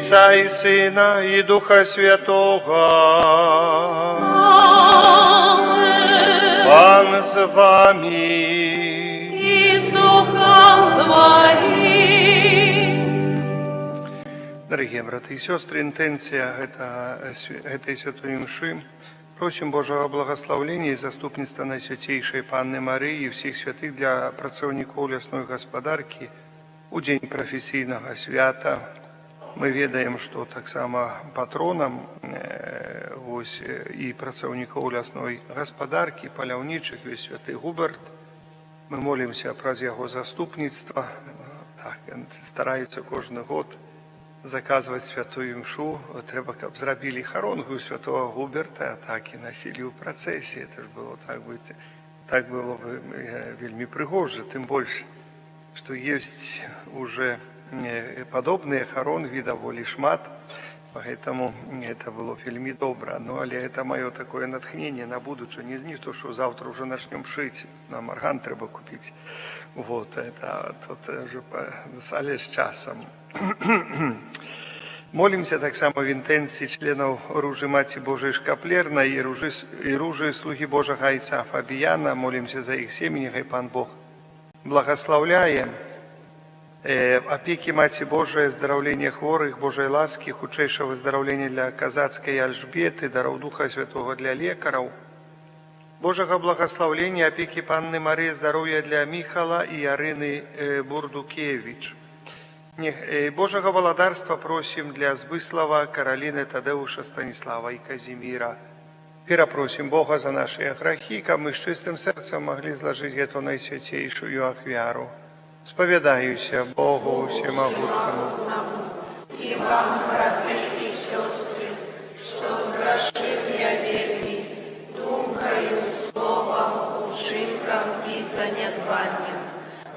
Айца і Сына, і Духа Святога. Амэн. Пан з вамі. І з духам Тваім. Дарагія браты і сёстры, інтэнцыя гэтай святой Імшы. Просім Божага благаслаўлення і заступніцтва Найсвяцейшай Панны Марыі і ўсіх святых для працаўнікоў лясной гаспадаркі ў дзень прафесійнага свята. Мы ведаем, што таксама патронам вось, і працаўнікоў лясной гаспадаркі, паляўнічых ёсць святы Губерт. Мы молімся праз яго заступніцтва. Так, стараюцца кожны год заказваць святую імшу. Трэба, каб зрабілі харонгу святого Губерта, а так і насілі ў працэсіі. Это ж было так бы, так было бы вельмі прыгожа, тым больш, што ёсць уже падобныя харонгі даволі шмат, поэтому это было вельмі добра. Ну, але это маё такое натхненне на будучае. Не то, что завтра уже начнем шить, нам арган трэба купить. Вот, это тут уже але з часам. Молімся таксама в інтэнцыі членаў Ружы Маці Божай Шкаплернай і ружы слугі Божага айца Фабіяна. Молімся за іх сем'і, няхай Пан Бог благаслаўляе. Апекі Маці Божай, аздараўлення хворых, Божай ласкі, хутчэйшага выздараўлення для Казацкай Альжбеты, дароў Духа Святога для лекараў, Божага благаслаўлення, апекі Панны Марыі, здароўя для Міхала і Арыны Бурдукевіч. Божага валадарства просім для Збыслава, Караліны, Тадэуша, Станіслава і Казіміра. Перапросім Бога за нашы грахі, каб мы з чыстым сэрцам маглі злажыць гэту найсвяцейшую ахвяру. Спавядаюся Богу Усемагутнаму і вам, браты і сёстры, што зграшыў я вельмі думкаю, словам, учынкам і занядбаннем.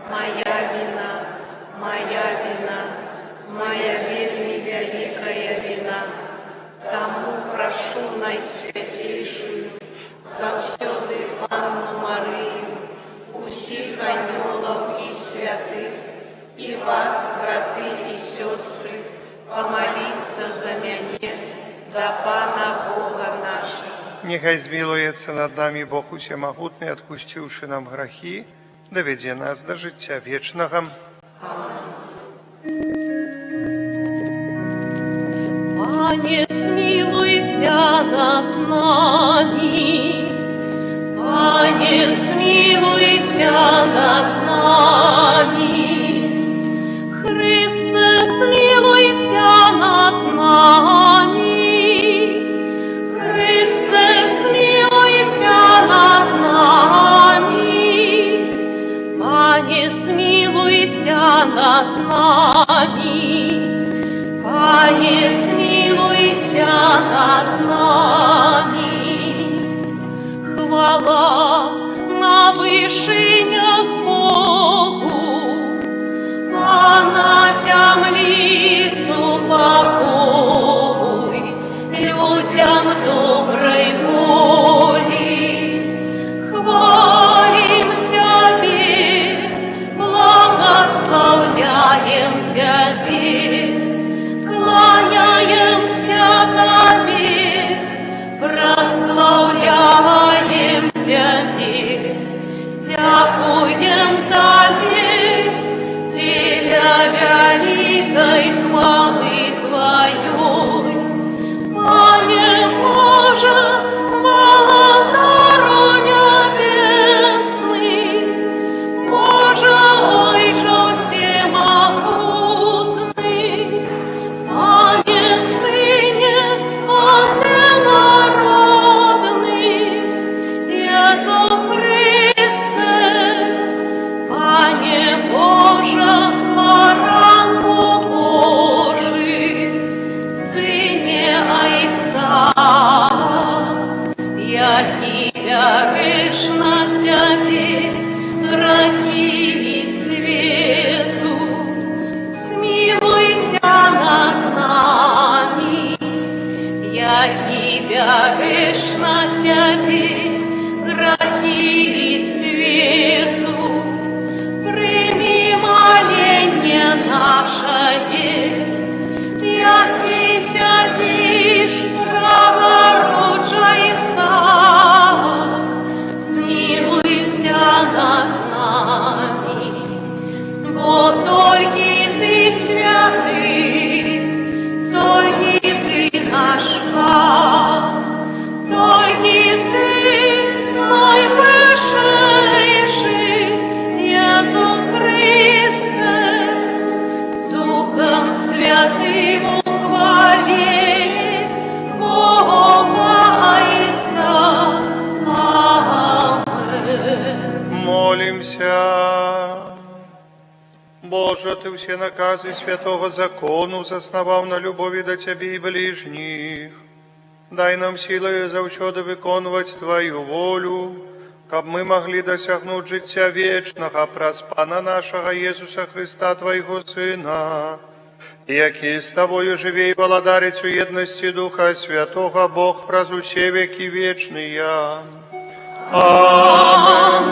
Мая віна, мая віна, мая вельмі вялікая віна. Таму прашу Найсвяцейшую, заўсёды Панну Марыю, усіх анёлаў і святых, і вас, браты і сёстры, памаліцца за мяне да Пана Бога нашага. Няхай змілуецца над намі Бог Усемагутны, адпусціўшы нам грахі, давядзе нас да жыцця вечнага. Амэн. Пане, змілуйся над намі. Пане, змілуйся над намі. Хрысце, змілуйся над намі. Хрысце, змілуйся над намі. Пане, змілуйся над намі. Пане, змілуйся над намі. Хвала на вышынях Богу, а на зямлі супакой людзям добрай волі. Хвалім Цябе, благаслаўляем Цябе, кланяемся Табе, праслаўляем Цябе, дзякуем Табе, дзеля вялікай хвалы Тваёй. Пане Божа, Валадару нябесны, Божа, Ойча ўсемагутны, Пане Сыне, Адзінародны, Езу Хрысце, Пане Божа, Баранку Божы, Сыне Айца, які бярэш на сябе грахі свету, змілуйся над намі, які бярэш на сябе грахі свету, прымі маленне нашае, які Божа, Ты ўсе наказы святога закону заснаваў на любові да Цябе і бліжніх. Дай нам сілаю заўсёды выконваць Тваю волю, каб мы маглі дасягнуць жыцця вечнага праз Пана нашага Езуса Хрыста, Твайго Сына, які з Табою жыве і валадарыць у еднасці Духа Святога, Бог праз усе векі вечныя. Амэн.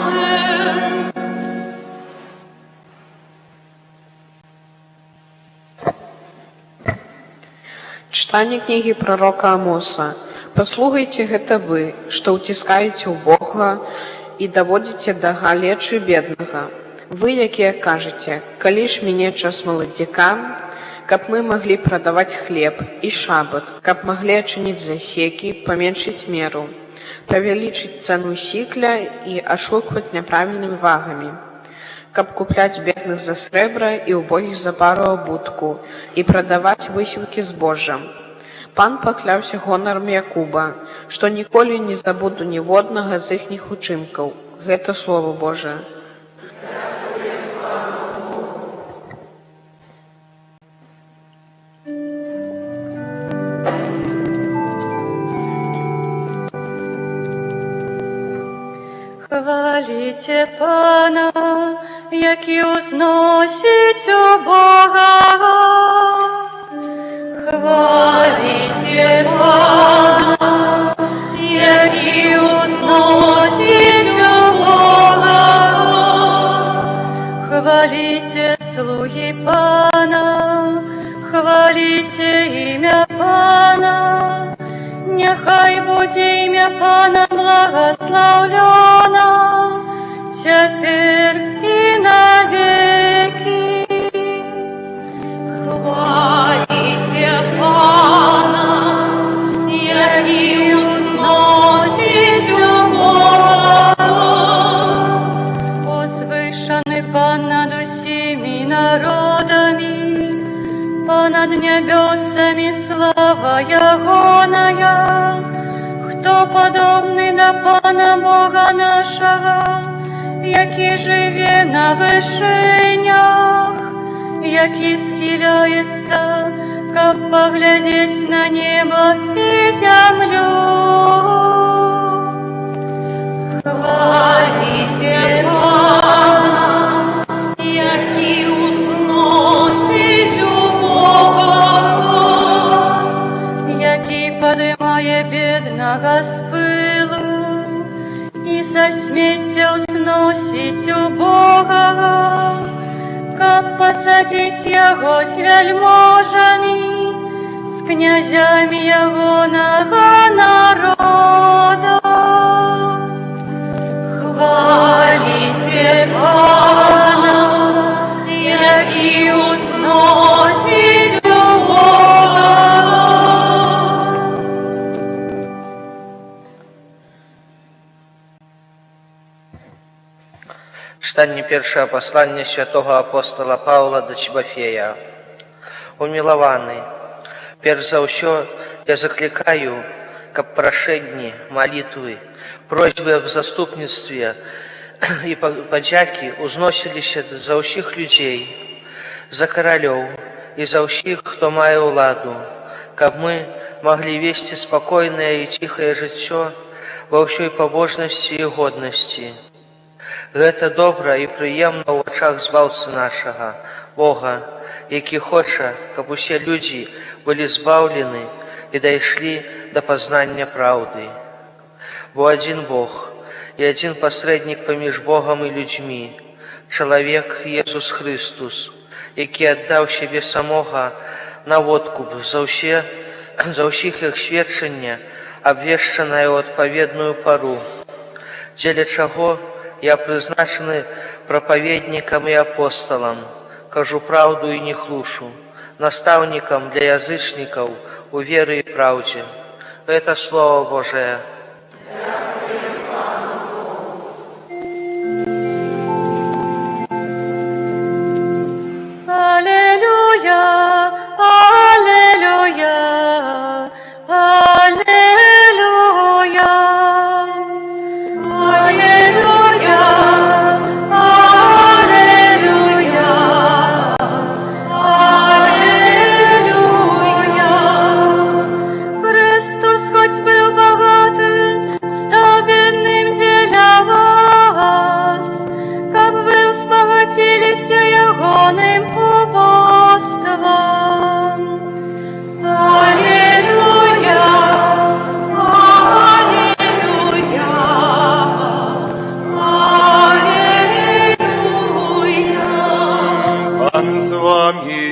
Чытанне кнігі прарока Амоса. Паслухайце гэта вы, што ўціскаеце ўбогага і даводзіце да галечы беднага. Вы, якія кажаце: калі ж міне час маладзіка, каб мы маглі прадаваць хлеб, і шабат, каб маглі адчыніць засекі, паменшыць меру, павялічыць цану сікля і ашукваць няправільнымі вагамі, каб купляць бедных за срэбра і ўбогіх за пару абутку і прадаваць высеўкі збожжам. Пан пакляўся гонарам Якуба, што ніколі не забуду ніводнага з іхніх учынкаў. Гэта Слова Божае. Хваліце Пана, які ўзносіць убогага. Хваліце Пана, які ўзносіць убогага. Хваліце слугі Пана, хваліце імя Пана. Няхай будзе імя Пана благаслаўлёна, цяпер і навекі. Хваліце Пана, які ўзносіць убогага. Узвышаны Пан над усімі народамі, понад нябёсамі слава Ягоная. Хто падобны на Пана Бога нашага, які жыве на вышынях, які схіляецца, каб паглядзець на неба і зямлю. Хваліце Пана, які ўзносіць убогага. Які падымае беднага з пылу і са смецця ўзносіць убогага, каб пасадзіць яго з вяльможамі, з князямі ягонага народа. Хваліце Пана, які ўзносіць убогага. Чытанне першага паслання святога апостала Паўла да Цімафея. Умілаваны, перш за ўсё я заклікаю, каб прашэнні, малітвы, просьбы аб заступніцтве і падзякі ўзносіліся за ўсіх людзей, за каралёў і за ўсіх, хто мае ўладу, каб мы маглі весці спакойнае і ціхае жыццё ва ўсёй пабожнасці і годнасці. Гэта добра і прыемна ў вачах Збаўцы нашага, Бога, які хоча, каб усе людзі былі збаўлены і дайшлі да пазнання праўды. Бо адзін Бог і адзін пасрэднік паміж Богам і людзьмі, чалавек Езус Хрыстус, які аддаў сябе самога на водкуп за ўсіх, як сведчанне, абвешчанае ў адпаведную пару, дзеля чаго я прызначаны прапаведнікам і апосталам, кажу праўду і не хлушу, настаўнікам для язычнікаў у веры і праўдзе. Гэта Слова Божае. Алелюя, алелюя, алелюя. Алелюя, алелюя, Смяяліся ягоным убоствам. Алілуя, Алілуя, Алілуя. Пан з вамі.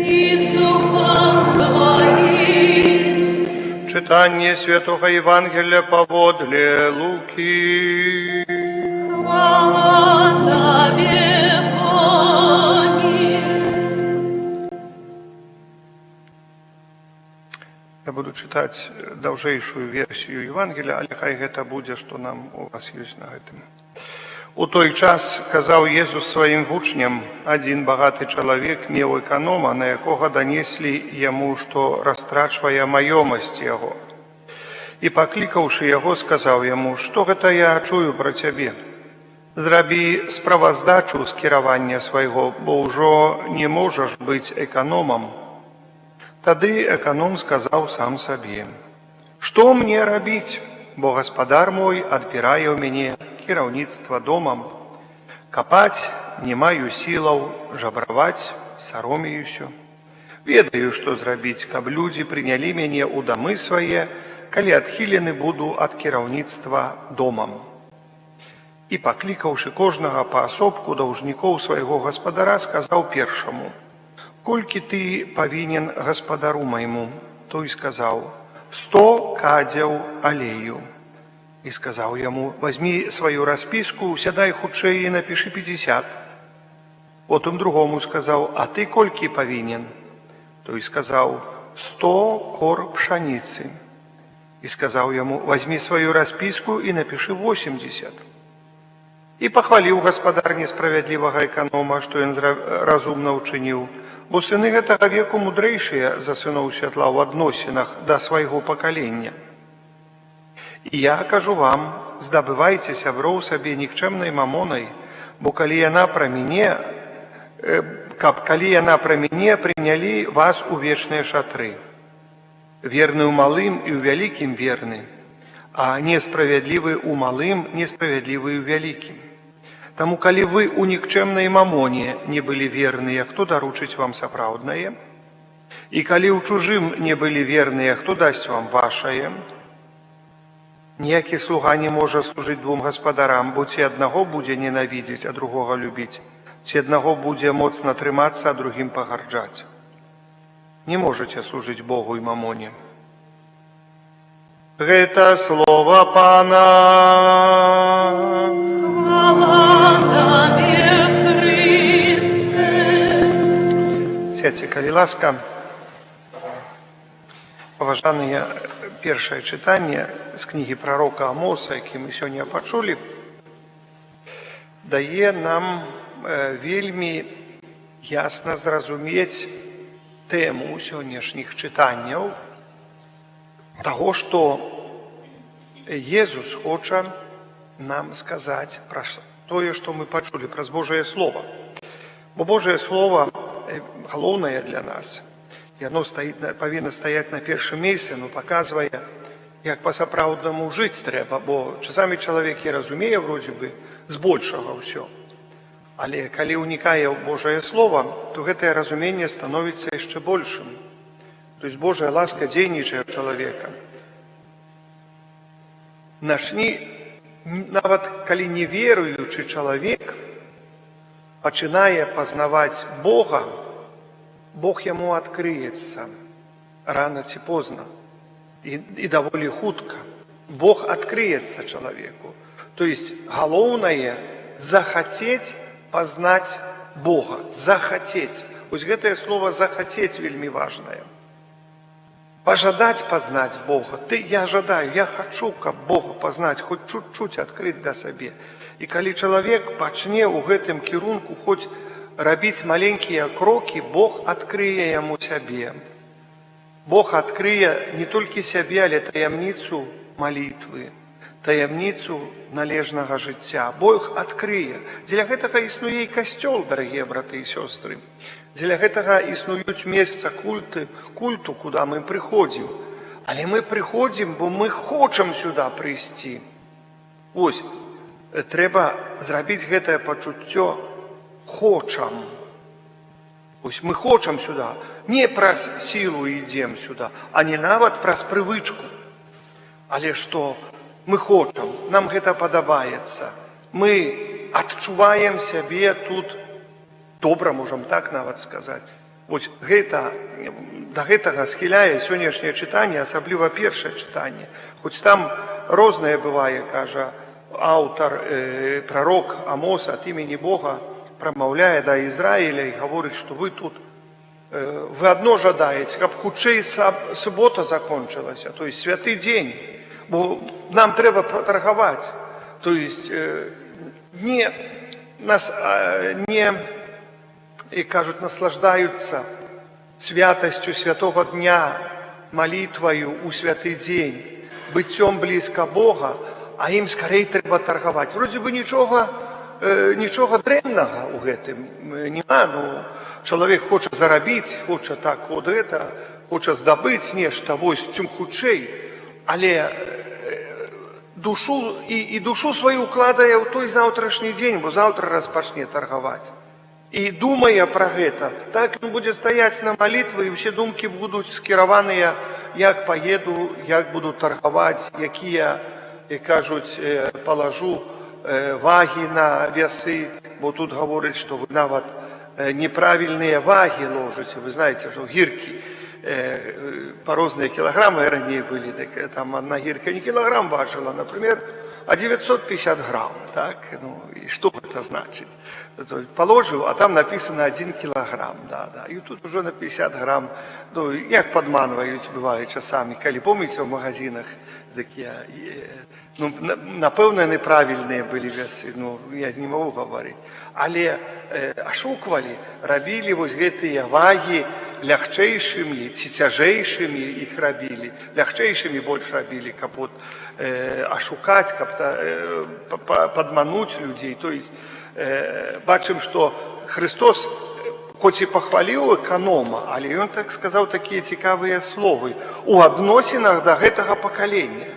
І з духам тваім. Чытанне Святога Евангелля паводле Лукі. Хвала Табе, Пане. Я буду чытаць даўжэйшую версію Евангелля, але хай гэта будзе, што нам у вас ёсць на гэтым. У той час казаў Езус сваім вучням: адзін багаты чалавек меў эканома, на якога данеслі яму, што растрачвае маёмасць яго. І, паклікаўшы яго, сказаў яму: «Што гэта я чую пра цябе? Зрабі справаздачу з кіравання свайго, бо ўжо не можаш быць эканомам». Тады эканом сказаў сам сабе: «Што мне рабіць, бо гаспадар мой адбірае ў мяне кіраўніцтва домам? Капаць не маю сілаў, жабраваць саромеюся. Ведаю, што зрабіць, каб людзі прынялі мяне ў дамы свае, калі адхілены буду ад кіраўніцтва домам». І, паклікаўшы кожнага паасобку даўжнікоў свайго гаспадара, сказаў першаму: «Колькі ты павінен гаспадару майму?» Той сказаў: «100 кадзяў алею». І сказаў яму: «Вазьмі сваю распіску, сядай хутчэй і напішы 50». Потым другому сказаў: «А ты колькі павінен?» Той сказаў: «100 кор пшаніцы». І сказаў яму: «Вазьмі сваю распіску і напішы 80». І пахваліў гаспадар несправядлівага эканома, што ён разумна ўчыніў, бо сыны гэтага веку мудрэйшыя за сыноў святла ў адносінах да свайго пакалення. І я кажу вам: здабывайце сяброў сабе нікчэмнай мамонай, бо калі яна праміне, каб, калі яна праміне, прынялі вас у вечныя шатры. Верны ў малым і ў вялікім верны, а несправядлівы ў малым несправядлівы ў вялікім. Таму, калі вы ў нікчэмнай мамоне не былі верныя, хто даручыць вам сапраўднае? І калі ў чужым не былі верныя, хто дасць вам вашае? Ніякі слуга не можа служыць двум гаспадарам, бо ці аднаго будзе ненавідзець, а другога любіць, ці аднаго будзе моцна трымацца, а другім пагарджаць. Не можаце служыць Богу і мамоне. Гэта слова Пана. Хвала Табе, Хрысце. Сядзьце, калі ласка. Паважаныя, першае чытанне з кнігі прарока Амоса, які мы сёння пачулі, дае нам вельмі ясна зразумець тэму сённяшніх чытанняў, таго, што Езус хоча нам сказаць пра тое, што мы пачулі праз Божае Слово. Бо Божае Слово галоўнае для нас. Яно павінна стаяць на першым месцы, но паказвае, як па-сапраўднаму жыць трэба, бо часамі чалавек і разумее вроде бы збольшага ўсё. Але калі ўнікае ў Божае Слово, то гэтае разуменне становіцца яшчэ большым. То есть Божая ласка дзейнічае ў чалавека. Начни, нават калі неверуючы чалавек пачынае пазнаваць Бога, Бог яму адкрыецца рана ці позна і даволі хутка. Бог адкрыецца чалавеку. То есть галоўнае — захацець пазнаць Бога, захацець. Вось гэтае слово «захацець» вельмі важнае. Пажадаць пазнаць Бога. Я жадаю, я хачу, каб Бога пазнаць, хоць чуть-чуть адкрыць для сабе. І калі чалавек пачне ў гэтым кірунку хоць рабіць маленькія крокі, Бог адкрые яму сябе. Бог адкрые не толькі сябе, але таямніцу малітвы, таямніцу належнага жыцця. Бог адкрые. Дзеля гэтага існуе і касцёл, дарагія браты і сёстры. Дзеля гэтага існуюць месца культу, куда мы прыходзім. Але мы прыходзім, бо мы хочам сюда прыйсці. Ось, трэба зрабіць гэтае пачуццё хочам. Вось мы хочам сюда, не праз сілу ідзем сюда, а не нават праз прывычку, але што мы хочам, нам гэта падабаецца. Мы адчуваем сябе тут добра, можам так нават сказаць. Вось гэта, да гэтага схіляе сённяшняе чытанне, асабліва першае чытанне. Хоць там рознае бывае, кажа аўтар, прарок Амос ад імені Бога прамаўляе да Ізраіля і гаворыць, што вы тут вы адно жадаеце, каб хутчэй субота закончылася, то есть святы дзень, бо нам трэба таргаваць. То есть не нас не, і кажуць, наслаждаюцца святасцю святого дня, малітваю у святы дзень, быццём блізка Бога, а ім скарэй трэба таргаваць. Вроде бы нічога дрэннага ў гэтым няма. Ну, чалавек хоча зарабіць, хоча так вот это, хоча здабыць нешта, вось чым хутчэй, але душу і душу сваю укладае ў той заўтрашні дзень, бо заўтра распачне таргаваць. І думае пра гэта, так ён будзе стаяць на малітвы, і ўсе думкі будуць скіраваныя, як паеду, як буду таргаваць, якія, як кажуць, палажу вагі на вясы, бо тут гаворыць, што вы нават неправільныя вагі ложыце. Вы знаете, што гіркі па розныя кілаграмы раней былі, так, там одна гірка не кілаграм важыла, например, а 950 грамм, так? Ну, і што гэта значыць? То положил, а там написано 1 килограмм, да. І тут уже на 50 грамм, ну, як падманваюць, бывае часамі, калі помніце, ў магазинах такія, ну, напэўна, неправільныя былі вясы, ну, я не могу гаварыць. Але ашуквалі, рабілі вось гэтыя вагі лягчэйшымі ці цяжэйшымі іх рабілі, лягчэйшымі больш рабілі, каб вот, ашукаць, каб падмануць людзей. То есть бачым, што Христос хоць і пахваліў эканома, але ён так сказаў такія цікавыя словы у адносінах да гэтага пакалення.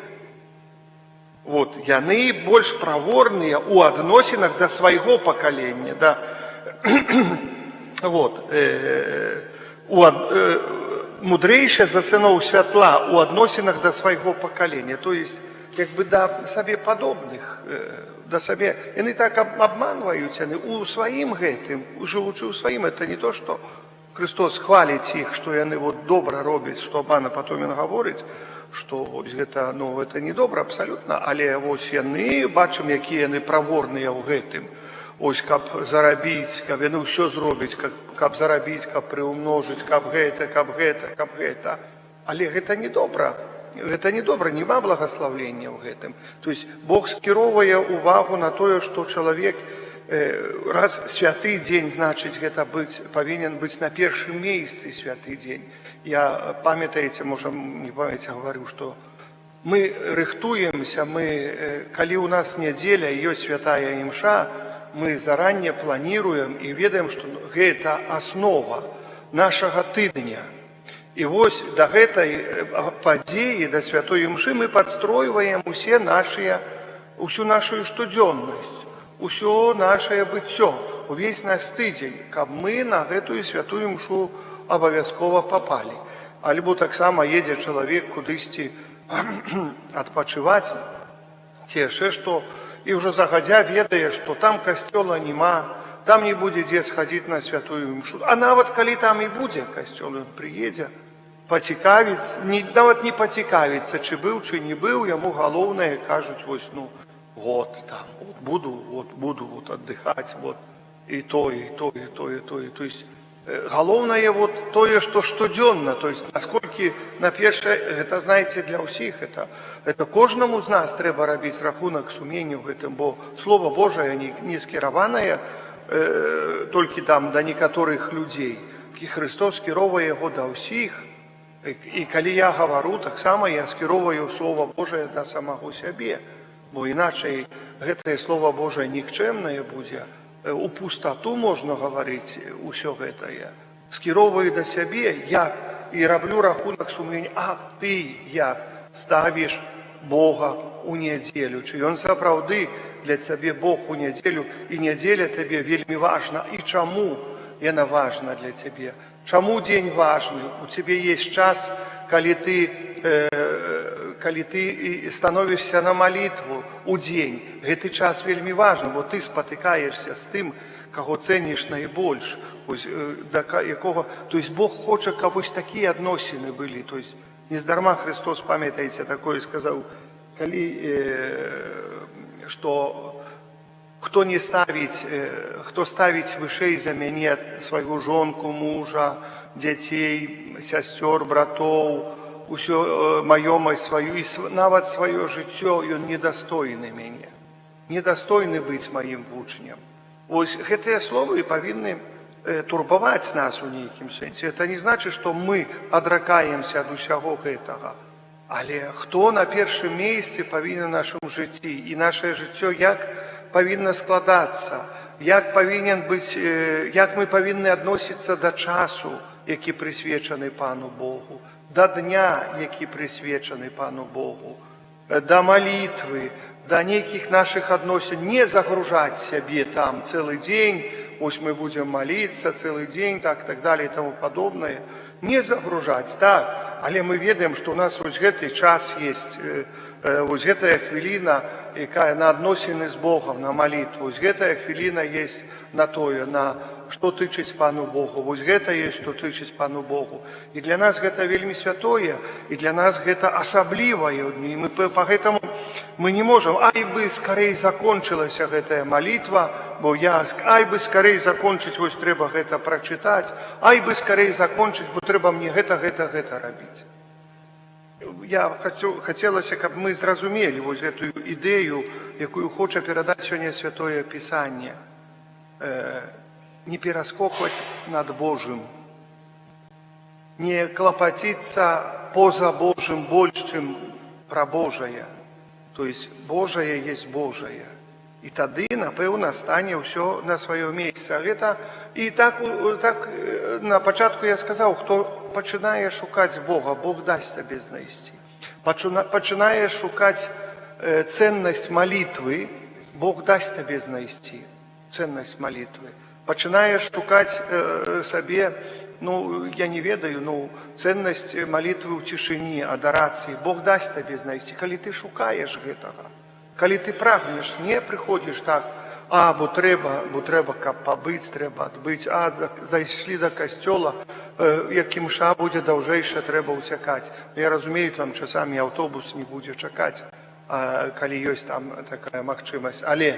Вот, яны больш праворныя ў адносінах да свайго пакалення, да, вот, мудрэйшыя за сыноў святла ў адносінах да свайго пакалення, то есть як бы да сабе падобных, да сабе. Яны так абманваюць, яны у сваім гэтым, жывучы ў сваім, это не то, што Христос хваліць іх, што яны вот добра робяць, што обмана, потом ён гаворыць, што вось гэта, ну, это не добра абсалютна, але вось яны, бачым, якія яны праворныя ў гэтым. Ось каб зарабіць, каб яны ўсё зробяць, каб зарабіць, каб прыўмножыць, каб гэта, каб гэта, каб гэта. Але гэта не добра. Гэта не добра, няма благаслаўлення ў гэтым. То есть Бог скіроўвае увагу на тое, што чалавек раз святы дзень, значыць, гэта быць павінен быць на першым месцы святы дзень. Я, памятаеце, можа, не памятаеце, гаварыў, што мы рыхтуемся, мы, калі ў нас нядзеля і ёсць святая імша, мы заранее планируем і ведаем, што гэта аснова нашага тыдня. І вось да гэтай падзеі, да святой імшы мы падстройваем усе нашыя, усю нашу штодзённасць, усё нашае быццё, увесь наш тыдзень, каб мы на гэтую святую імшу абавязкова папалі. Альбо таксама едзе чалавек кудысьці адпачываць ці яшчэ што, і ўжо загадзя ведае, што там касцёла няма, там не будзе дзе схадзіць на святую імшу. А нават калі там і будзе касцёл, ён прыедзе, пацікавіць, не, нават не пацікавіцца, чы быў, чы не быў, яму галоўнае, кажуць, вось, ну, вот там, вот буду вот отдыхать, вот, и то, и то, и то, и то, и то есть галоўнае вот тое, што штодзённа, то есть насколькі на першае, гэта, знаете, для ўсіх, это кожнаму з нас трэба рабіць рахунак сумлення ў гэтым, бо Слово Божае не скіраванае толькі там да некаторых людзей. І Христос скіроўвае яго да ўсіх. І калі я гавару, таксама я скіроўваю Слово Божае да самого сябе, бо іначай гэтае Слово Божае нікчэмнае будзе, у пустату можна гаварыць усё гэтае. Скіроўваю да сябе, як і раблю рахунак сумлення, ах ты як ставіш Бога у нядзелю, чы ён сапраўды для цябе Бог у нядзелю, і нядзеля табе вельмі важна, і чаму яна важна для цябе? Чаму дзень важны? У цябе есть час, калі ты становішся на малітву у дзень. Гэты час вельмі важны, бо ты спатыкаешся з тым, каго цэніш найбольш, ось, да якога, то есть Бог хоча, каб вось такія адносіны былі. То есть нездарма Христос, памятаеце, такое сказаў, што хто не ставіць, хто ставіць вышэй за мяне сваю жонку, мужа, дзяцей, сясцёр, братоў, усё маёмасць сваю і нават сваё жыццё, ён недастойны мяне, недастойны быць маім вучнем. Ось гэтыя словы павінны турбаваць нас у нейкім сэнсе. Это не значыць, што мы адракаемся ад усяго гэтага. Але хто на першым месцы павінен у нашым жыцці, і нашае жыццё як павінна складацца, як павінен быць, як мы павінны адносіцца да часу, які прысвечаны Пану Богу, да дня, які прысвечаны Пану Богу, да малітвы, да нейкіх нашых адносін, не загружаць сябе там цэлы дзень, ось мы будзем маліцца цэлы дзень, так далее и тому подобное. Не загружаць, так, але мы ведаем, што у нас вось гэты час есть, вось гэтая хвіліна, якая на адносіны з Богом, на малітву, вось гэтая хвіліна есть на тое, на што тычыць Пану Богу, вось гэта есть, што тычыць Пану Богу. І для нас гэта вельмі святое, і для нас гэта асаблівае. І мы поэтому мы не можам, ай бы скарэй закончылася гэтая малітва, бо я, ай бы скарэй закончыць, вось трэба гэта прачытаць, ай бы скарэй закончыць, бо трэба мне гэта, гэта, гэта рабіць. Я хацелася, каб мы зразумелі вось гэтую ідэю, якую хоча перадаць сёння Святое Пісанне. Не пераскокваць над Божым, не клапаціцца поза Божым больш, чым пра Божае. То есть Божае есть Божае. І тады, напэўна, стане ўсё на сваё месца. Гэта і так, так на пачатку я сказаў, хто пачынае шукаць Бога, Бог дасць сабе знайсці. Пачынае шукаць ценнасць малітвы, Бог дасць табе знайсці ценнасць малітвы. Пачынаеш шукаць сабе, ну, я не ведаю, ну, ценнасць малітвы ў цішыні, адарацыі, Бог дасць табе знайсці, калі ты шукаеш гэтага. Калі ты прагнеш, не прыходзіш так, а, бо трэба, каб пабыць, трэба адбыць, а, зайшлі да касцёла, як імша будзе даўжэйша, трэба ўцякаць. Ну, я разумею, там часамі аўтобус не будзе чакаць, а, калі ёсць там такая магчымасць. Але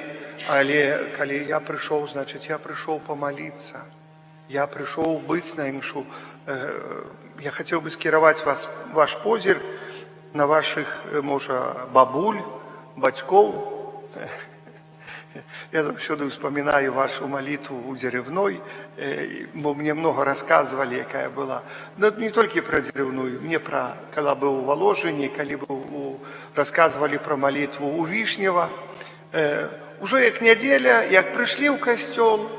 калі я прыйшоў, значыць, я прыйшоў памаліцца. Я прыйшоў быць на імшу. Я хацеў бы скіраваць вас, ваш позірк на вашых, можа, бабуль, бацькоў. Я заўсёды ўспамінаю вашу малітву ў Дзерывной, бо мне много рассказывали, якая была. Но не толькі пра Дзерыўную, мне пра, калі быў у Валожыне, калі быў рассказывали пра малітву ў Вішнева. Ужо як нядзеля, як прыйшлі ў касцёл,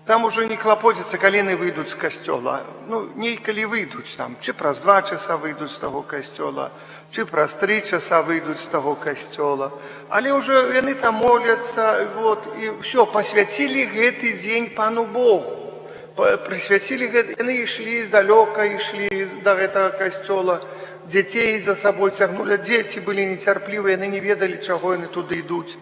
там уже не клапоціцца, калі яны выйдуць з касцёла. Ну, некалі выйдуць там, ці праз 2 часа выйдуць з таго касцёла, ці праз 3 часа выйдуць з таго касцёла. Але ўжо яны там моляцца, вот, і ўсё, пасвяцілі гэты дзень Пану Богу. Прысвяцілі гэты, яны ішлі далёка, ішлі да гэтага касцёла, дзяцей за сабой цягнулі, дзеці былі нецярплівыя, яны не ведалі, чаго яны туды ідуць.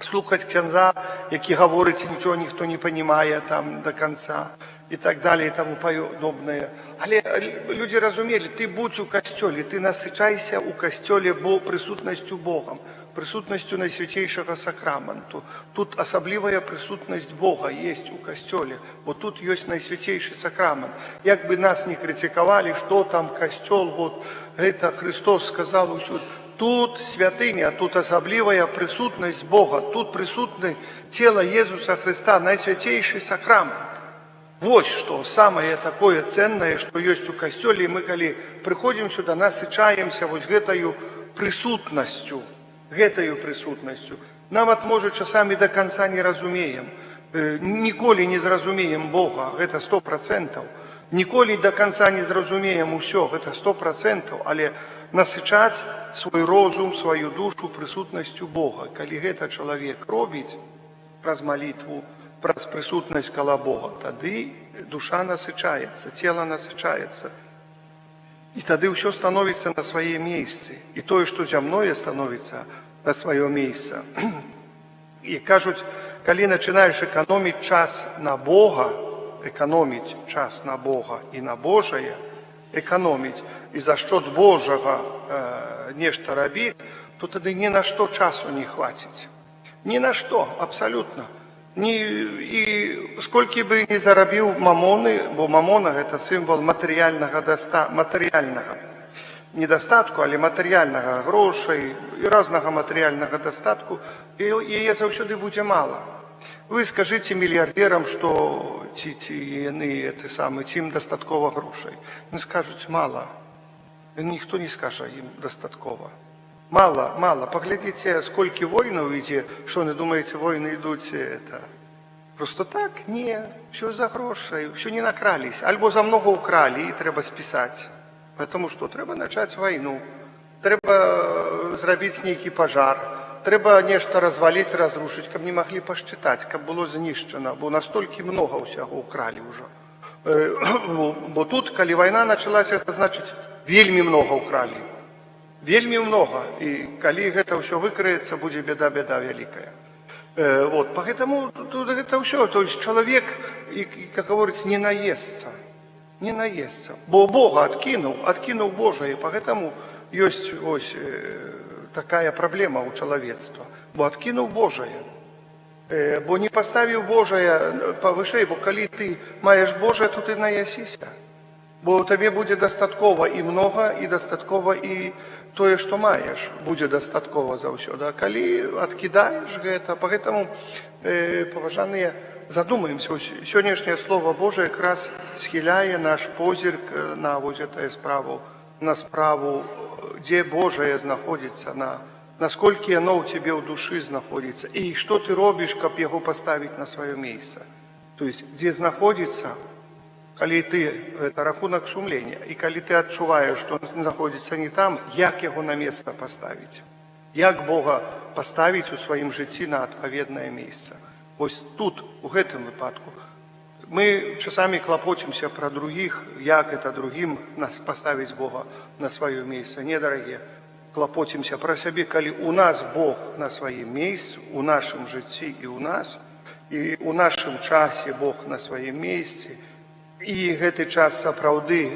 Слухаць ксяндза, які гаворыць, нічого ніхто не понимае там до конца и так далее и тому подобное. Але людзі разумелі, ты будзь у касцёле, ты насычайся ў касцёле бо прысутнасцю Богам, прысутнасцю Найсвяцейшага Сакраменту. Тут асаблівая прысутнасць Бога есть у касцёле, бо тут ёсць Найсвяцейшы Сакрамент. Як бы нас не крытыкавалі, што там касцёл, вот это Христос сказал усюду. Тут святыня, тут асаблівая прысутнасць Бога, тут прысутны тело Езуса Христа, Найсвяцейшы Сакрамент. Вось што самае такое ценнае, што ёсць у касцёле, і мы калі прыходзім сюда, насычаемся вось гэтаю прысутнасцю, гэтаю прысутнасцю. Нават, можа, часамі до конца не разумеем, ніколі не зразумеем Бога, гэта 100%. Ніколі до конца не зразумеем усё, гэта 100%, але Насычаць свой розум, сваю душу прысутнасцю Бога. Калі гэта чалавек робіць праз малітву, праз прысутнасць кала Бога, тады душа насычаецца, цела насычаецца. І тады ўсё становіцца на свае месцы. І тое, што зямное, становіцца на сваё месца. І кажуць, калі начинаешь эканоміць час на Бога, эканоміць час на Бога і на Божае, эканоміць і за счет Божага нешта рабіць, то тады ні на што часу не хваціць. Ні на што, абсалютна. Ні, і сколькі бы не зарабіў мамоны, бо мамона — гэта сімвал матэрыяльнага недастатку, але матэрыяльнага, грошай і разнага матэрыяльнага дастатку, і яе заўсёды будзе мала. Вы скажыце мільярдерам, што ці яны это самы, ці ім дастаткова грошай. Яны скажуць: «Мала». Ніхто не скажа ім дастаткова. Мала, мала. Паглядзіце, сколькі войнаў ідзе, што вы думаеце, войны ідуць это просто так? Не, ўсё за грошай, ўсё не накрались. Альбо за много украли і трэба спісаць. Потому что трэба начаць вайну, трэба зрабіць нейкі пажар, трэба нешта разваліць, разрушыць, каб не маглі пасчытаць, каб было знішчана, бо настолькі много ўсяго украли ўжо. Бо тут, калі вайна началася, это значыць, вельмі много украли. Вельмі много. І калі гэта ўсё выкрыецца, будзе беда, беда вялікая. Вот, поэтому тут это ўсё, то есть чалавек, і, как говорится, не наесца. Не наесца. Бо Бога адкінуў, адкінуў Божае, поэтому ёсць ось такая праблема ў чалавецтва. Бо адкінуў Божае. Бо не паставіў Божае павышэй, бо калі ты маеш Божае, то ты наясіся. Бо табе будзе дастаткова і многа, і дастаткова і тое, што маеш, будзе дастаткова заўсёды. А калі адкідаеш гэта, поэтому, паважаныя, задумаемся. Ось сённяшняе Слово Божие якраз схіляе наш позірк на вось гэтую справу, на справу, дзе Божае знаходзіцца, насколькі яно ў цябе ў душы знаходзіцца, і што ты робіш, каб яго паставіць на сваё месца. То есть, дзе знаходзіцца, калі ты, это рахунак сумлення, і калі ты адчуваеш, што он знаходзіцца не там, як яго на месца паставіць? Як Бога паставіць у сваім жыцці на адпаведнае месца? Вось тут, у гэтым выпадку, мы часамі клапоцімся пра другіх, як это другім нас паставіць Бога на сваё месца. Не, дарагія, клапоцімся пра сябе, калі у нас Бог на сваім месцы, у нашым жыцці і ў нас, і у нашым часе Бог на сваім месцы, і гэты час сапраўды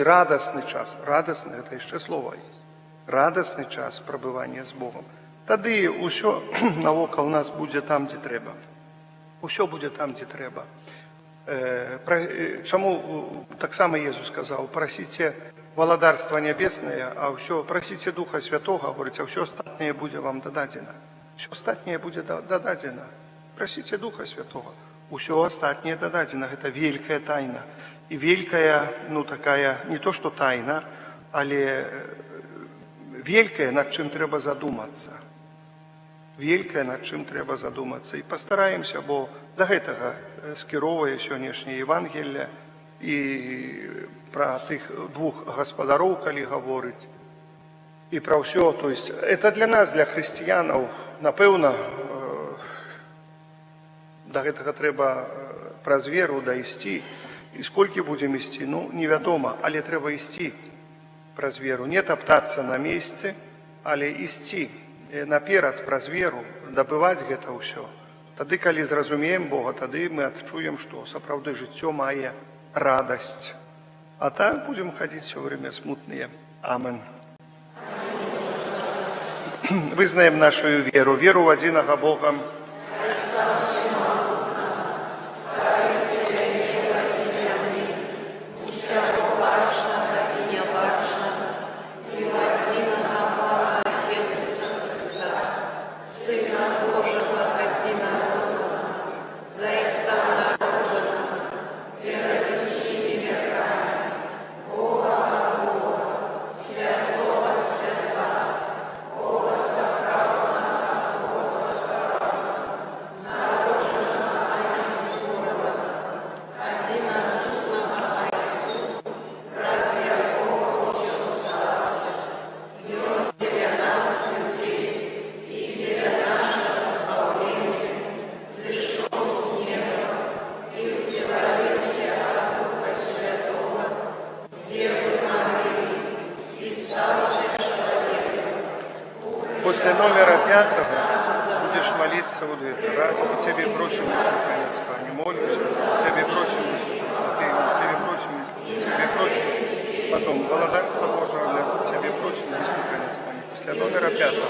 радасны час, радасны, это яшчэ слова есть, радасны час прабывання з Богом. Тады ўсё навокал нас будзе там, дзе трэба. Усё будзе там, дзе трэба. Чаму таксама Езус сказаў: «Прасіце валадарства нябеснае, а ўсё прасіце Духа Святога, — гаворыць, — а ўсё астатняе будзе вам дададзена». Усё астатняе будзе дададзена. Прасіце Духа Святога. Усё астатняе дададзена. Гэта вялікая тайна. І вялікая, ну такая, не то што тайна, але вялікая, над чым трэба задумацца. Вялікае, над чым трэба задумацца. І пастараемся, бо да гэтага скіроўвае сённяшняе Евангелле і пра тых двух гаспадароў, калі гаворыць, і пра ўсё. То есть это для нас, для хрысціянаў, напэўна, да гэтага трэба праз веру дайсці. І сколькі будзем ісці, ну, невядома, але трэба ісці праз веру, не таптацца на месцы, але ісці наперад праз веру, дабываць гэта ўсё. Тады, калі зразумеем Бога, тады мы адчуем, што сапраўды жыццё мае радасць. А так будзем хадзіць все время смутныя. Амен. Вызнаем нашу веру, веру ў адзінага Бога, Стварыцеля неба і зямлі, усяго бачнага і нябачнага, і ў адзінага Пана Езуса Хрыста, Сына Божага адзінароднага, з Айца народжанага перад усімі вякамі, Бога ад Бога, святло ад святла, Бога сапраўднага ад Бога сапраўднага, пятага будзеш маліцца вот гэты раз, і Цябе просім, выслухай нас, Пане, молімся, Цябе просім, выслухай, Цябе просім, выслухай, Цябе просім, потом Валадарства Божага для Цябе просім, выслухай нас, Пане, пасля номера пятага.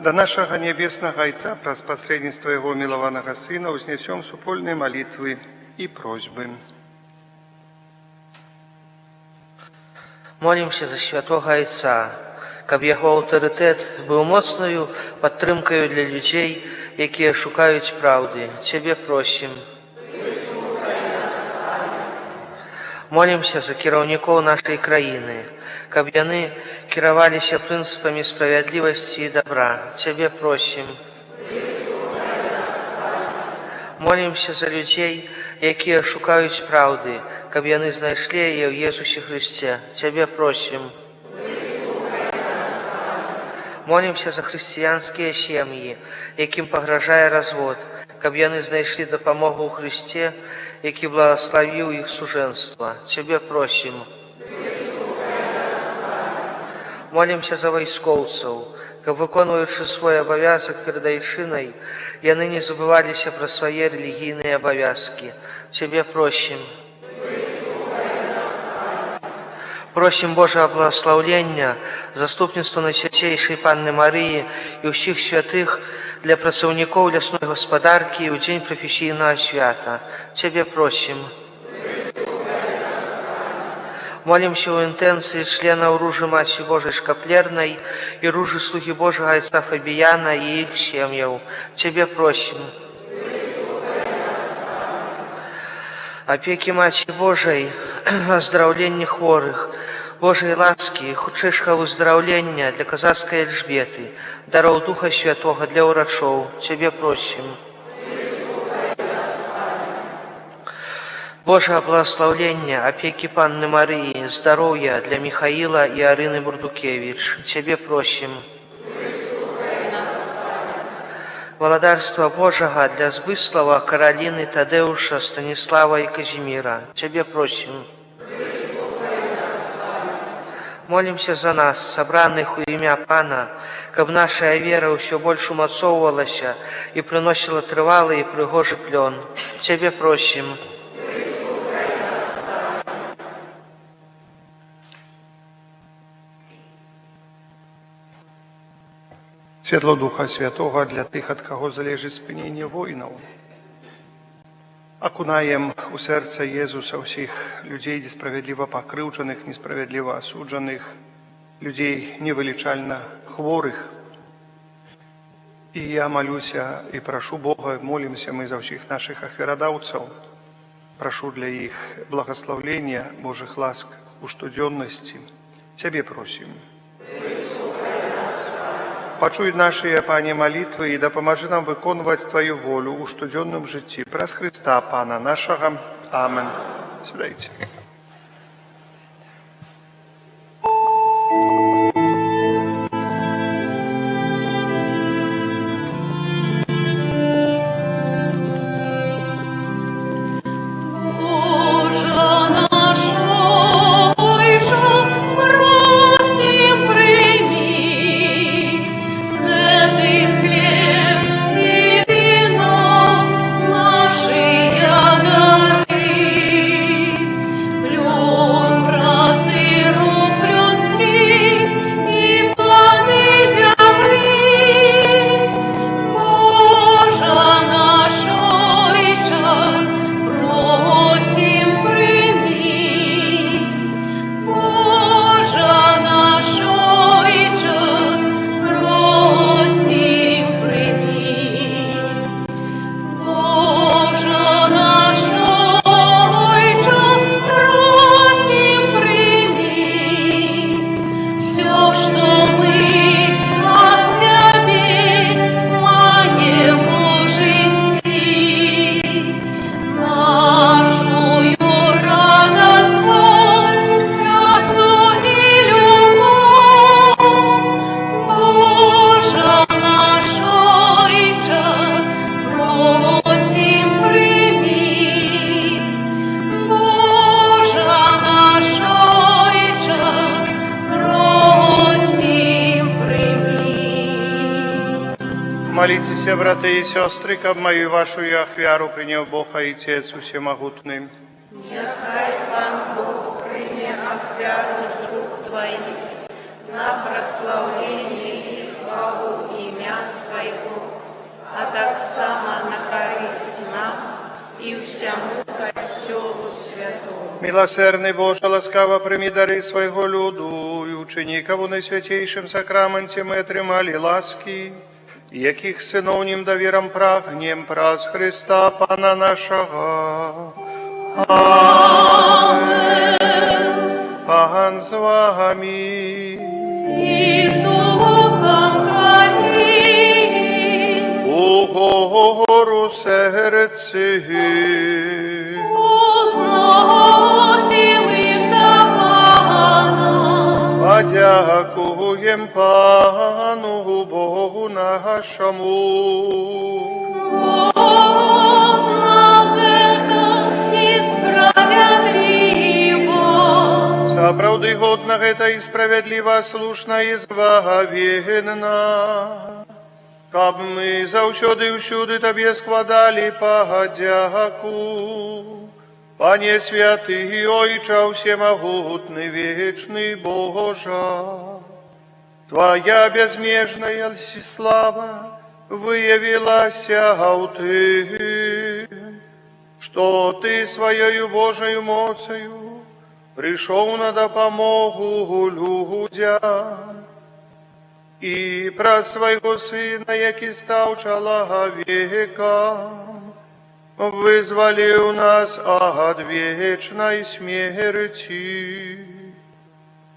Да нашага Нябеснага Айца праз пасрэдніцтва Яго мілаванага Сына ўзнясём супольныя малітвы і просьбы. Молімся за святога Айца, каб яго аўтарытэт быў моцнаю падтрымкаю для людзей, якія шукаюць праўды. Цябе просім. Молімся за кіраўнікоў нашай краіны, каб яны кіраваліся прынцыпамі справядлівасці і дабра. Цябе просім. Молімся за людзей, якія шукаюць праўды, каб яны знайшлі яе ў Езусе Хрысце. Цябе просім. Молімся за хрысціянскія сем'і, якім пагражае развод, каб яны знайшлі дапамогу ў Хрысце, які благаславіў іх сужэнства. Цябе просім. Молімся за вайскоўцаў, каб, выконваючы свой абавязак перад айчынай, яны не забываліся пра свае рэлігійныя абавязкі. Цябе просім. Просім Божага благаслаўлення, заступніцтва Найсвяцейшай Панны Марыі і ўсіх святых для працаўнікоў лясной гаспадаркі ў дзень прафесійнага свята. Цябе просім. Молімся ў інтэнцыі членаў Ружы Маці Божай Шкаплернай і Ружы Слугі Божага айца Фабіяна і іх сем'яў. Цябе просім. Апекі Маці Божай, аздараўлення хворых, Божай ласкі, хутчэйшага выздараўлення для Казацкай Эльжбеты, дароў Духа Святога для ўрачоў. Цябе просім. Божага благаслаўлення, апекі Панны Марыі, здароўя для Міхаіла і Арыны Бурдукевіч. Цябе просім. Валадарства Божага для Збыслава, Караліны, Тадэуша, Станіслава і Казіміра. Цябе просім. Молімся за нас, сабраных у імя Пана, каб наша вера ўсё больш умацоўвалася і прыносіла трывалы і прыгожы плён. Цябе просім. Святло Духа Святога для тых, ад каго залежыць спыненне войнаў. Акунаем у сэрца Езуса ўсіх людзей несправядліва пакрыўджаных, несправядліва асуджаных, людзей невылічальна хворых. І я малюся і прашу Бога, молімся мы за ўсіх нашых ахвярадаўцаў, прашу для іх благаслаўлення Божых ласк у штодзённасці. Цябе просім. Пачуй нашыя, Пане, малітвы і дапамажы нам выконваць Тваю волю ў штодзённым жыцці. Праз Хрыста, Пана нашага. Амен. Сядайце. Божа наш Ойча, просім, прымі гэты хлеб і віно, нашыя дары. Маліцеся, браты і сёстры, каб маю і вашу ахвяру прыняў Бог Айцец усемагутны. Няхай Пан Бог прыме ахвяру з рук Тваіх на праслаўленне і хвалу імя Свайго, а таксама на карысць нам і ўсяму Касцёлу Святому. Міласэрны Божа, ласкава прымі дары свайго люду і ўчыні, каб у найсвяцейшым сакраманце мы атрымалі ласкі, якіх з сыноўнім даверам прагнем праз Хрыста Пана нашага. Амэн. Пан з вамі. І з духам Тваім. Угору сэрцы. Узносім іх да Пана. Падзякуем Пану Богу нашаму. Годна гэта і справядліва. Сапраўды годна гэта і справядліва, слушна і збавенна. Каб мы заўсёды і ўсюды Табе складалі падзяку. Пане святы, Ойча ўсемагутны, вечны Божа, Твая бязмежная слава выявілася ў тым, што Ты сваёю Божаю моцаю прыйшоў на дапамогу людзям і праз свайго Сына, які стаў чалавекам, вызваліў нас ад вечнай смерці.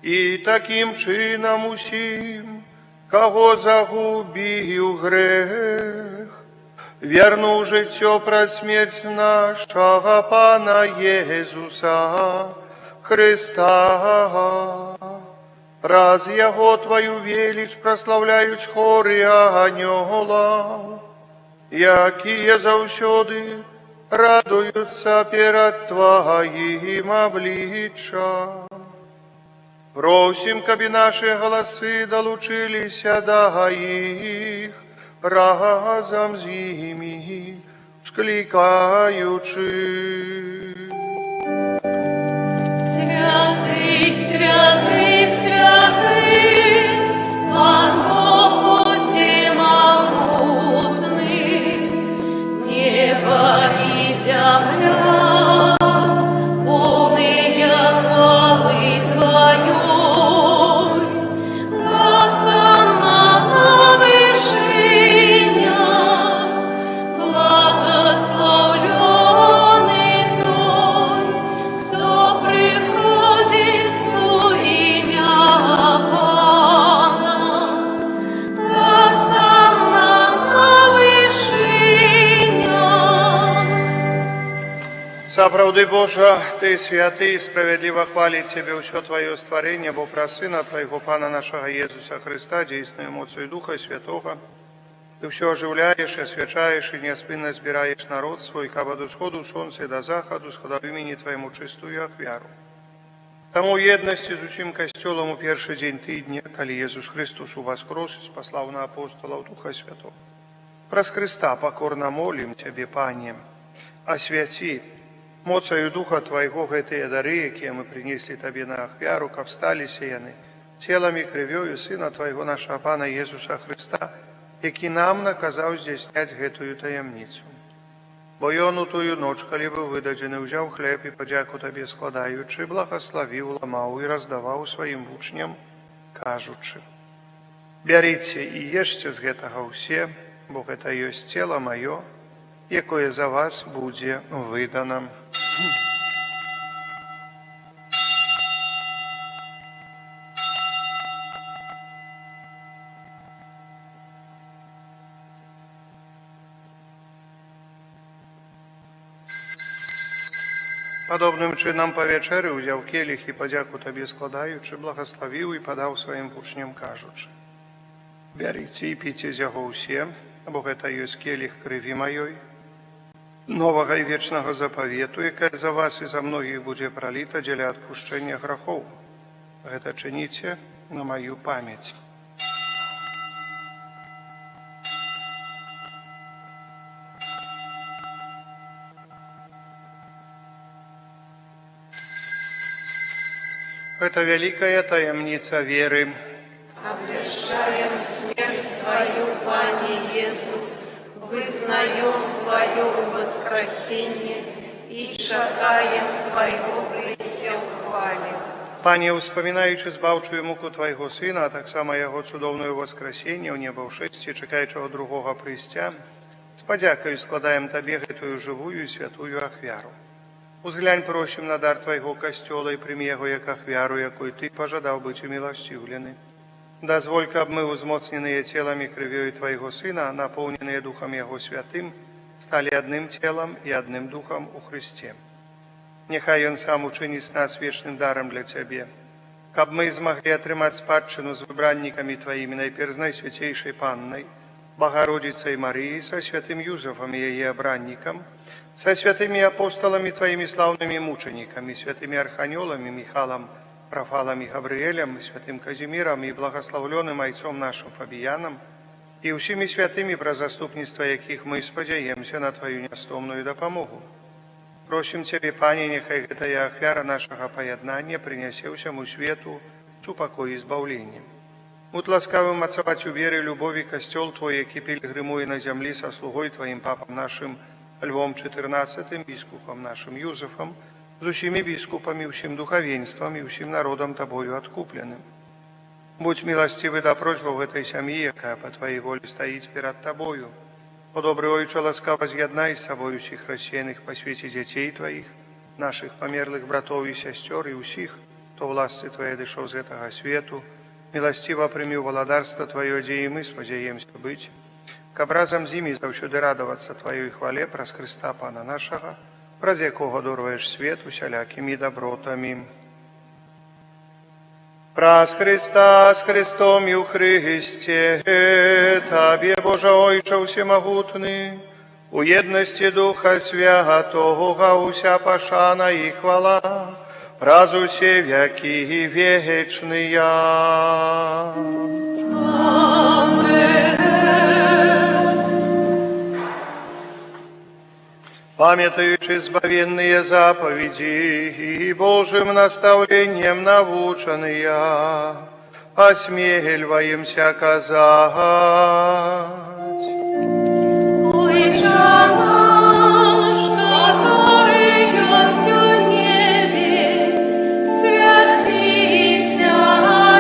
І такім чынам усім, каго загубіў грэх, вярнуў жыццё праз смерць нашага Пана Езуса Хрыста. Праз Яго Тваю веліч праслаўляюць хоры анёлаў, якія заўсёды радуюцца перад Тваім абліччам. Просім, каб і нашы галасы далучыліся да іх, разам з імі, усклікаючы. Святы, святы, святы, Пан Бог усемагутны, неба і зямля, поўныя хвалы Тваёй. Гасанна на вышынях, благаслаўлёны той, хто прыходзіць у імя Пана. Гасанна на вышынях. Сапраўды, Божа, Ты святы і справядліва хваліць Цябе ўсё Тваё стварэнне, бо праз Сына Твайго Пана нашага Езуса Хрыста, дзейснаю моцаю Духа Святога, Ты ўсё ажыўляеш, асвячаеш і няспынна збіраеш народ свой, каб ад усходу сонца і да захаду складаў імені Твайму чыстую ахвяру. Таму ў еднасці з усім Касцёлам у першы дзень тыдня, калі Езус Хрыстус уваскрос і спаслаў на апосталаў Духа Святога, праз Хрыста пакорна молім Цябе, Пане, асвяці моцаю Духа Твайго гэтыя дары, якія мы прынеслі Табе на ахвяру, каб сталіся яны целам і крывёю Сына Твайго, нашага Пана Езуса Хрыста, які нам наказаў здзяйсняць гэтую таямніцу. Бо Ён у тую ноч, калі быў выдадзены, узяў хлеб і, падзяку Табе складаючы, благаславіў, ламаў і раздаваў сваім вучням, кажучы: «Бярыце і ешце з гэтага ўсе, бо гэта ёсць цела маё, якое за вас будзе выдана». Падобным чынам па вячэры ўзяў келіх і, падзяку Табе складаючы, благаславіў і падаў сваім вучням, кажучы: «Бярыце і піце з яго ўсе, бо гэта ёсць келіх крыві маёй, новага і вечнага запавету, якая за вас і за многіх будзе праліта дзеля адпушчэння грахоў. Гэта чыніце на маю памяць». Гэта вялікая таямніца веры. Обвяшчаем смерць Тваю, Пане Езу, вызнаём Тваё ўваскрасенне і чакаем Твайго прыйсця ў хвале. Пане, успамінаючы збаўчую муку Твайго Сына, а таксама Яго цудоўнае ўваскрасенне ўнебаўшэсце, чакаючага другога прыйсця, з падзякаю складаем Табе гэтую жывую і святую ахвяру. Узглянь, просім, на дар Твайго Касцёла і прымі яго як ахвяру, якой Ты пажадаў быць уміласціўлены. Дазволь, каб мы, узмоцненыя Целам і Крывёю Твайго Сына, напоўненыя Духам Яго Святым, сталі адным целам і адным духам у Хрысце. Няхай Ён сам учыніць нас вечным дарам для Цябе, каб мы змаглі атрымаць спадчыну з выбраннікамі Тваімі, найперш з Найсвяцейшай Паннай, Багародзіцай Марыяй, са святым Юзафам, яе абраннікам, са святымі апосталамі Тваімі, слаўнымі мучанікамі, святымі арханёламі Міхалам, Рафалам і Габрыэлем, святым Казімірам і благаслаўлёным айцом нашым Фабіянам, і ўсімі святымі, праз заступніцтва якіх мы спадзяемся на Тваю нястомную дапамогу. Просім Цябе, Пане, няхай гэтая ахвяра нашага паяднання прынясе ўсяму свету супакой і збаўленне. Будь ласкавы ўмацаваць у веры і любові Касцёл Твой, які пілігрымуе на зямлі, са слугой Тваім, папам нашым Львом XIV, біскупам нашым Юзафам, з усімі біскупамі, усім духавенствам і ўсім народам, Табою адкупленым. Будзь міласцівы да просьбаў гэтай сям'і, якая па Тваёй волі стаіць перад Табою. О добры Ойча, ласкава з'яднай з сабой усіх рассеяных па свеце дзяцей Тваіх, нашых памерлых братоў і сясцёр і ўсіх, хто ў ласцы Тваёй адышоў з гэтага свету, міласціва прымі ў валадарства Тваё, дзе і мы спадзяемся быць, каб разам з імі заўсёды радавацца Тваёй хвале праз Хрыста Пана нашага, праз якога адорваеш свет усялякімі дабротамі. Праз Хрыста, з Хрыстом і ў Хрысце, Табе, Божа Ойча ўсемагутны, у еднасці Духа Святога ўся пашана і хвала, праз усе вякі вечныя. Амэн. Памятаючы збавенныя запаведзі і Божым настаўленнем навучаныя, асмельваемся казаць. Ойча наш, каторы ёсць у небе, свяціся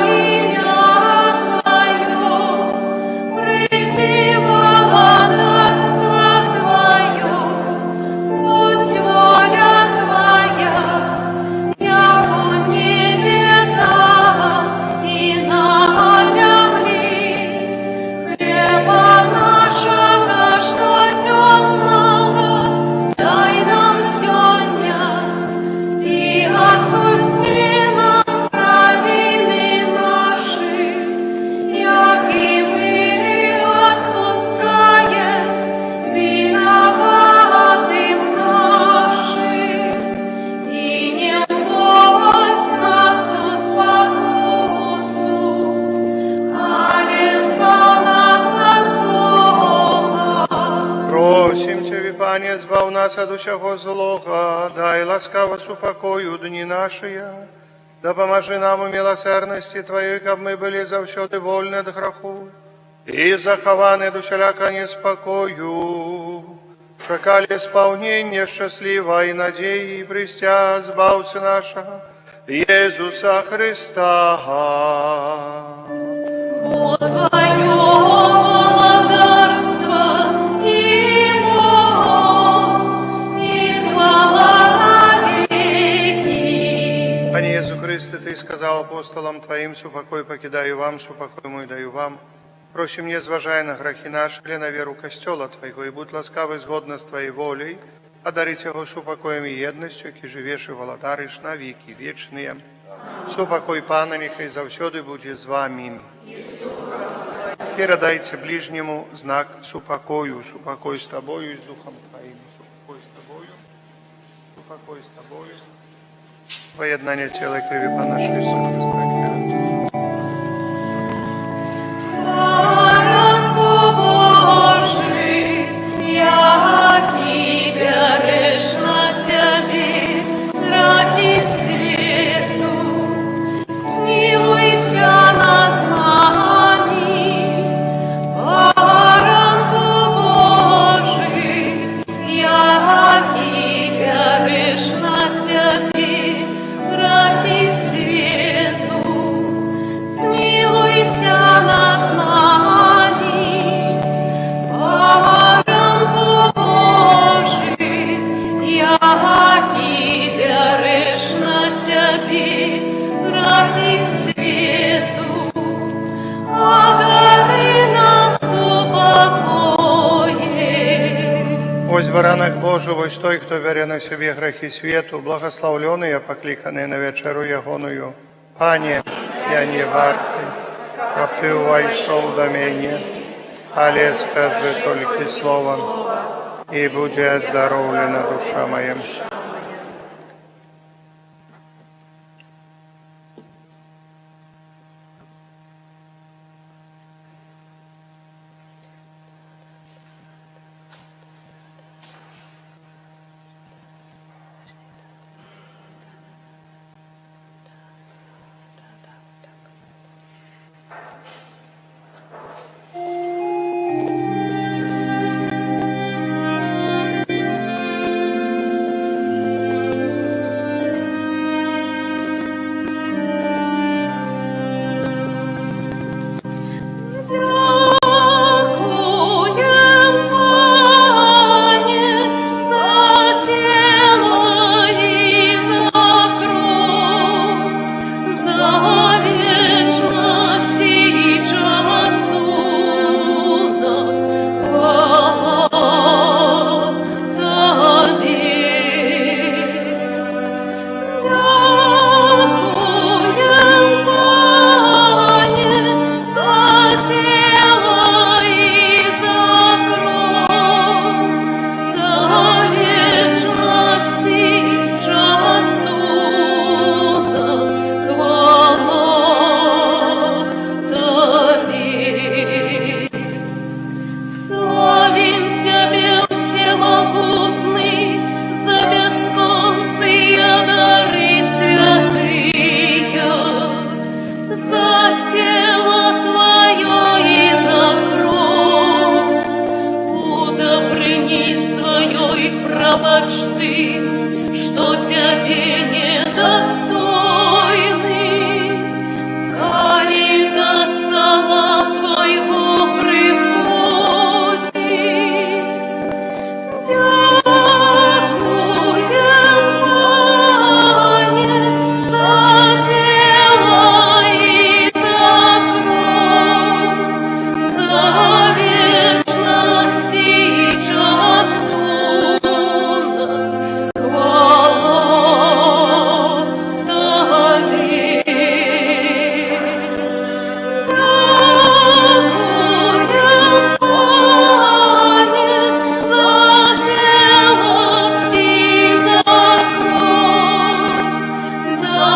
імя Тваё, прыйдзі валадарства Тваё, будзь воля Твая, як у небе, так і на зямлі. Хлеба нашага штодзённага дай нам сёння, і адпусці нам правіны нашы, як і мы адпускаем вінаватым нашым. І не ўводзь нас у спакусу, але збаў нас ад злога. Просім Цябе, Пане, збаў нас ад усяго злога, дай ласкава супакой у дні нашыя. Дапамажы нам у міласэрнасці Тваёй, каб мы былі заўсёды вольны ад граху і захаваны ад усялякага неспакою. Чакалі спаўнення шчаслівай надзеі і прыйсця Збаўцы нашага, Езуса Хрыста. Бо Тваё валадарства і моц, і хвала навекі. Пане Езу Хрысце, Ты сказаў апосталам Тваім: «Супакой пакідаю вам, супакой мой даю вам». Просім, не зважай на грахі нашы, але на веру Касцёла Твайго, і будзь ласкавы згодна з Тваёй воляй, адарыць яго супакоем і еднасцю, які жывеш і валадарыш на векі вечныя. Супакой Пана няхай заўсёды будзе з вамі. Перадайце бліжняму знак супакою. Супакой з табою і з духам тваім. Супакой з табою. Супакой з табою. Паяднанне Цела і Крыві Пана нашага Ісуса Хрыста. Баранку Божы, які бярэш на сябе грахі свету, Вось Баранак Божы, вось той, хто бярэ на сябе грахі свету, благаслаўлёныя, пакліканыя на вячэру Ягоную. Пане, я не варты, каб Ты ўвайшоў да мяне, але скажы толькі слова, і будзе аздароўлена душа мая. Дзякуем, Пане, за цела і за кроў, за вечнасць і частунак. Хвала Табе. Дзякуем, Пане, за цела і за кроў, за вечнасць і частунак. Хвала Табе. Славім Цябе, Усемагутны, за бясконцыя дары святыя, за Цела Тваё і за Кроў. У дабрыні сваёй прабач тым, што Цябе недастойны, калі да стала Твайго прыходзім. Дзякуем, Пане, за цела і за кроў, за вечнасць і частунак. Хвала Табе. Дзякуем, Пане, за цела і за кроў, за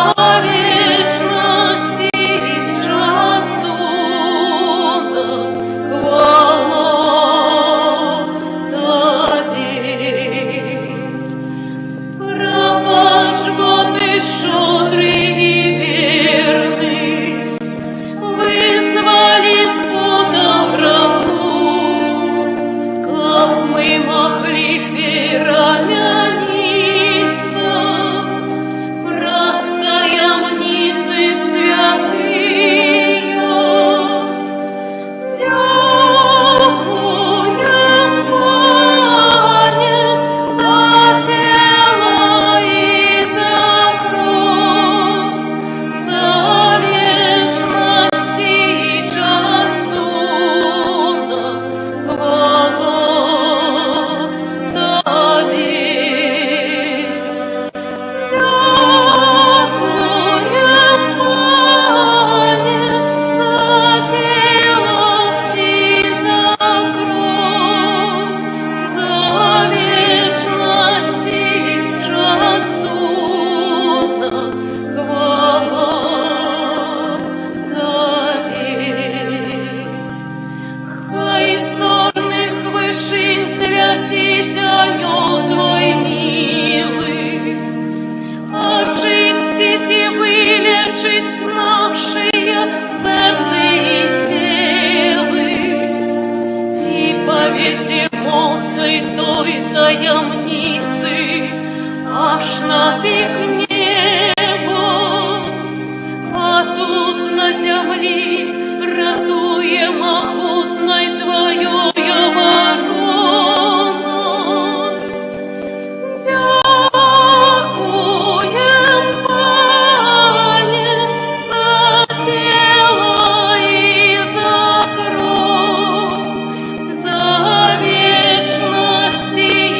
вечнасць і частунак. Хвала Табе. Прабач, бо Ты шчодры і верны, вызвалі з путаў граху, каб мы маглі перамяніцца праз таямніцы святыя. Дзякуем, Пане, за цела і за кроў, за вечнасць і частунак. Хвала Табе. Дзякуем, Пане, за цела і за кроў, за вечнасць і частунак. Хвала Табе. Хай з зорных вышынь зляціць анёл Твой мілы, ачысціць і вылечыць нашыя сэрцы і целы, і павядзе моцай той таямніцы аж на пік неба, а тут на зямлі ратуе магутнай Тваёй абаронай. Дзякуем, Пане, за цела і за кроў, за вечнасць і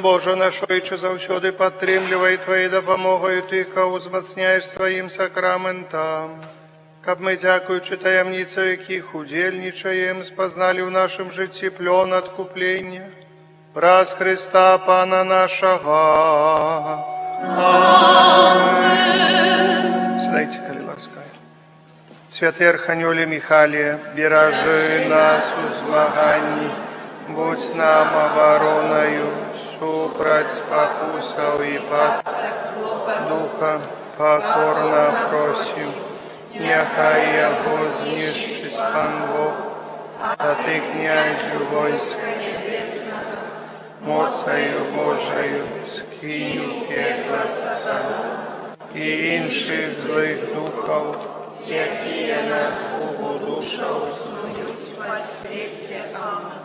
Божа наш Ойча, заўсёды падтрымлівай Тваёй дапамогаю тых, каго ўзмацняеш сваім сакрамэнтам, каб мы, дзякуючы таямніцам, якіх удзельнічаем, спазналі ў нашым жыцці плён адкуплення. Праз Хрыста Пана нашага. Амэн. Сядайце, калі ласка. Святы Арханёле Міхале, беражы нас у змаганні, будзь нам абаронаю супраць спакусаў і пастак духа, пакорна просім, няхай яго знішчыць Пан Бог, а ты, князю войска моцаю Божаю, скінь у пекла сатану і іншых злых духаў, якія на згубу душаў Снуюць па свеце. Амэн.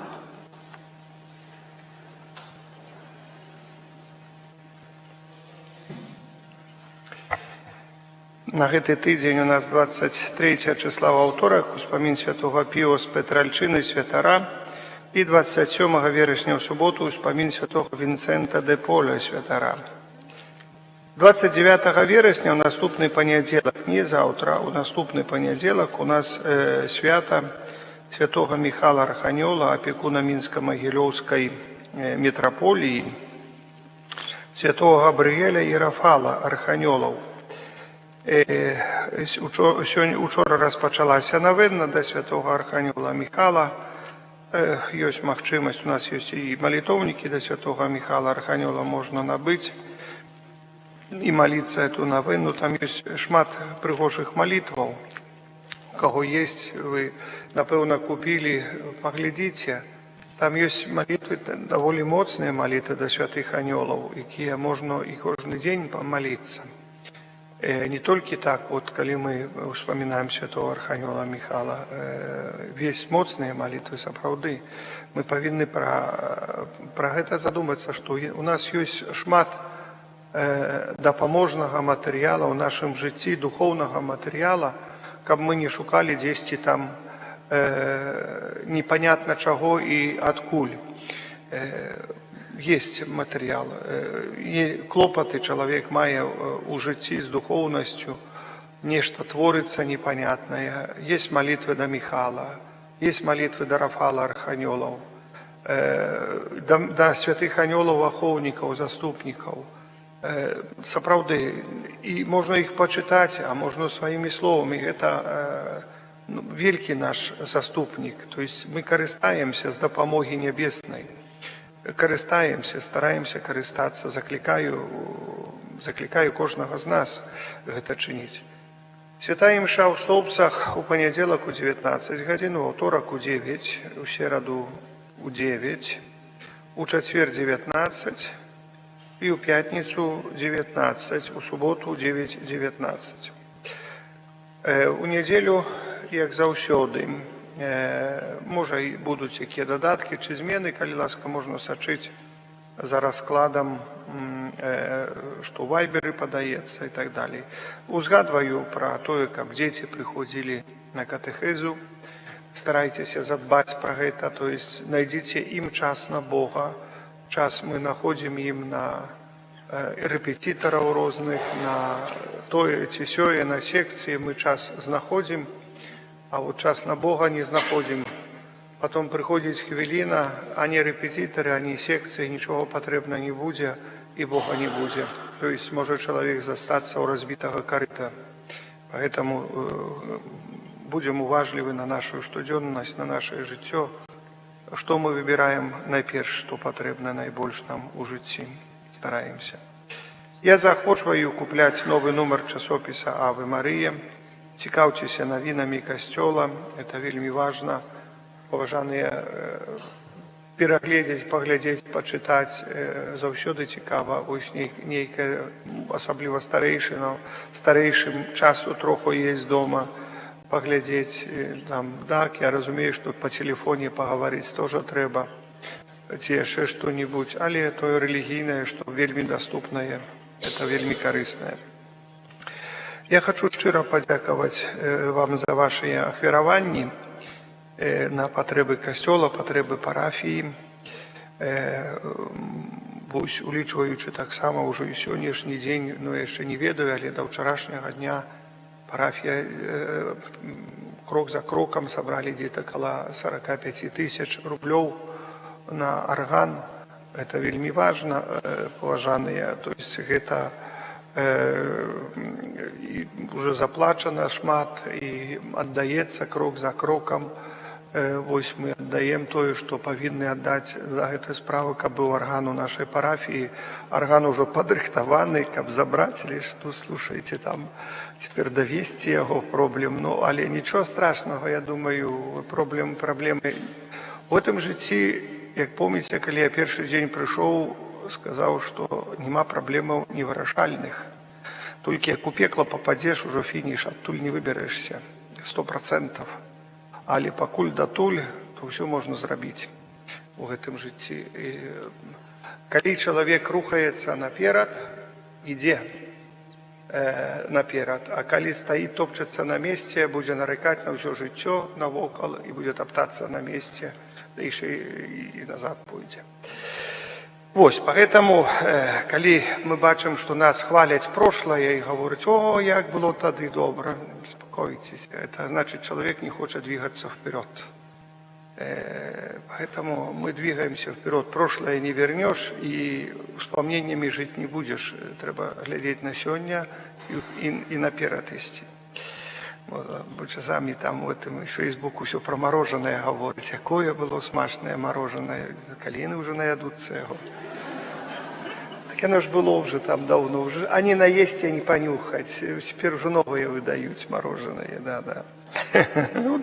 На гэты тыдзень у нас 23 числа ў аўторак успамін святого Піо з Петральчыны, святара, і 27 верасня ў суботу успамін святого Вінцэнта дэ Поля, святара. 29 верасня, ў наступны панядзелак, не заўтра, у наступны панядзелак у нас свята святого Міхала Арханёла, апекуна Мінска-Магілёўскай мітраполіі, святого Габрыэля і Рафала, арханёлаў. Учора распачалася навенна да святого Арханёла Міхала. Ёсць магчымасць, у нас ёсць і малітоўнікі да святого Міхала Арханёла, можна набыць і маліцца эту навенну. Там ёсць шмат прыгожых малітваў. У каго есть, вы, напэўна, купілі, паглядзіце. Там ёсць малітвы, даволі моцныя малітвы да святых анёлаў, якія можна і кожны дзень памаліцца. Не толькі так, вот, калі мы ўспамінаем святого Арханёла Міхала, весь моцныя малітвы сапраўды. Мы павінны пра гэта задумацца, што у нас ёсць шмат дапаможнага матэрыяла ў нашым жыцці, духоўнага матэрыяла, каб мы не шукалі дзесьці там непонятно чаго і адкуль. Есть матэрыял. І клопаты чалавек мае у жыцці з духоўнасцю, нешта творыцца непонятное. Есть малітвы да Міхала, есть малітвы да Рафала арханёлаў, да святых анёлаў ахоўнікаў, заступнікаў. Сапраўды, і можна іх пачытаць, а можна сваімі словамі. Гэта ну, велькі наш заступнік. То есть мы карыстаемся з дапамогі нябеснай. Карыстаемся, стараемся карыстацца, заклікаю кожнага з нас гэта чыніць. Святая імша ў Стоўбцах у панядзелак у 19 гадзін, у аўторак у 9, у сераду у 9, у чацвер 19 і ў пятніцу 19, у суботу 9:19. У нядзелю, як заўсёды, можа, і будуць якія дадаткі ці змены, калі ласка, можна сачыць за раскладам, што ў вайберы падаецца і так далей. Узгадваю пра тое, каб дзеці прыходзілі на катэхезу, старайцеся задбаць пра гэта, то есть найдзіце ім час на Бога, час мы находзім ім на рэпетытараў розных, на тое ці сёе, на секцыі мы час знаходзім, а вот час на Бога не знаходзім. Потом прыходзіць хвіліна, ані рэпетытары, ані секцыі, нічога патрэбна не будзе і Бога не будзе. То есть можа чалавек застацца ў разбітага карыта. Поэтому будзем уважлівы на нашу штодзённасць, на наше жыццё, што мы выбіраем найперш, што патрэбна найбольш нам у жыцці. Стараемся. Я заахвочваю купляць новы нумар часопіса «Аве Марыя». Цікаўцеся навінамі касцёла, это вельмі важна. Паважаныя, перагледзець, паглядзець, пачытаць заўсёды цікава. Вось нейкая, асабліва старэйшым часу троху есть дома, паглядзець там, так, я разумею, што па тэлефоне пагаварыць тоже трэба, ці яшчэ што-нибудь, але тое рэлігійнае, што вельмі даступнае, это вельмі карыснае. Я хочу шчыра падзякаваць вам за вашыя ахвяраванні на патрэбы касцёла, патрэбы парафіі. Вось, улічваючы таксама ўжо і сённяшні дзень, ну, я яшчэ не ведаю, але да ўчарашняга дня парафія крок за крокам сабралі где-то кала 45 тысяч рублёў на арган. Это вельмі важна, паважаныя. То есть гэта і уже заплачана шмат і аддаецца крок за крокам. Вось мы аддаем тое, што павінны аддаць за гэтай справы, каб быў арган у нашай парафіі. Арган ужо падрыхтаваны, каб забраць, лишь, ну, слушайте, там цяпер давесці яго праблем. Ну, але нічого страшнага, я думаю, праблемы у гэтым жыцці, як помніце, калі я першы дзень прыйшоў, сказаў, што няма праблемаў невырашальных. Толькі як у пекла пападзеш, ужо фініш, адтуль не выберэшся. 100%. Але пакуль датуль, то ўсё можна зрабіць у гэтым жыцці. І, калі чалавек рухаецца наперад, ідзе наперад, а калі стаіць, топчацца на месцы, будзе нарыкаць на ўсё жыццё навокал і будзе таптацца на месцы, да яшчэ і назад пойдзе. Вось, поэтому, калі мы бачым, што нас хваляць прошлое і гавораць: «О, як было тады добра», успокойтесь, это значит, человек не хочет двигаться вперед. Поэтому мы двигаемся вперед. Прошлое не вернешь и вспомнениями жить не будешь. Трэба глядзець на сёння і наперад ісці. Вот, бо часамі там у этом Фейсбуку все про мороженое говорить. Якое было смачнае мороженое. Каліны уже наядуцца яго. Так оно ж было уже там давно. Уже. А не наесть, а не понюхать. Теперь уже новые выдают мороженое. Да. Ну,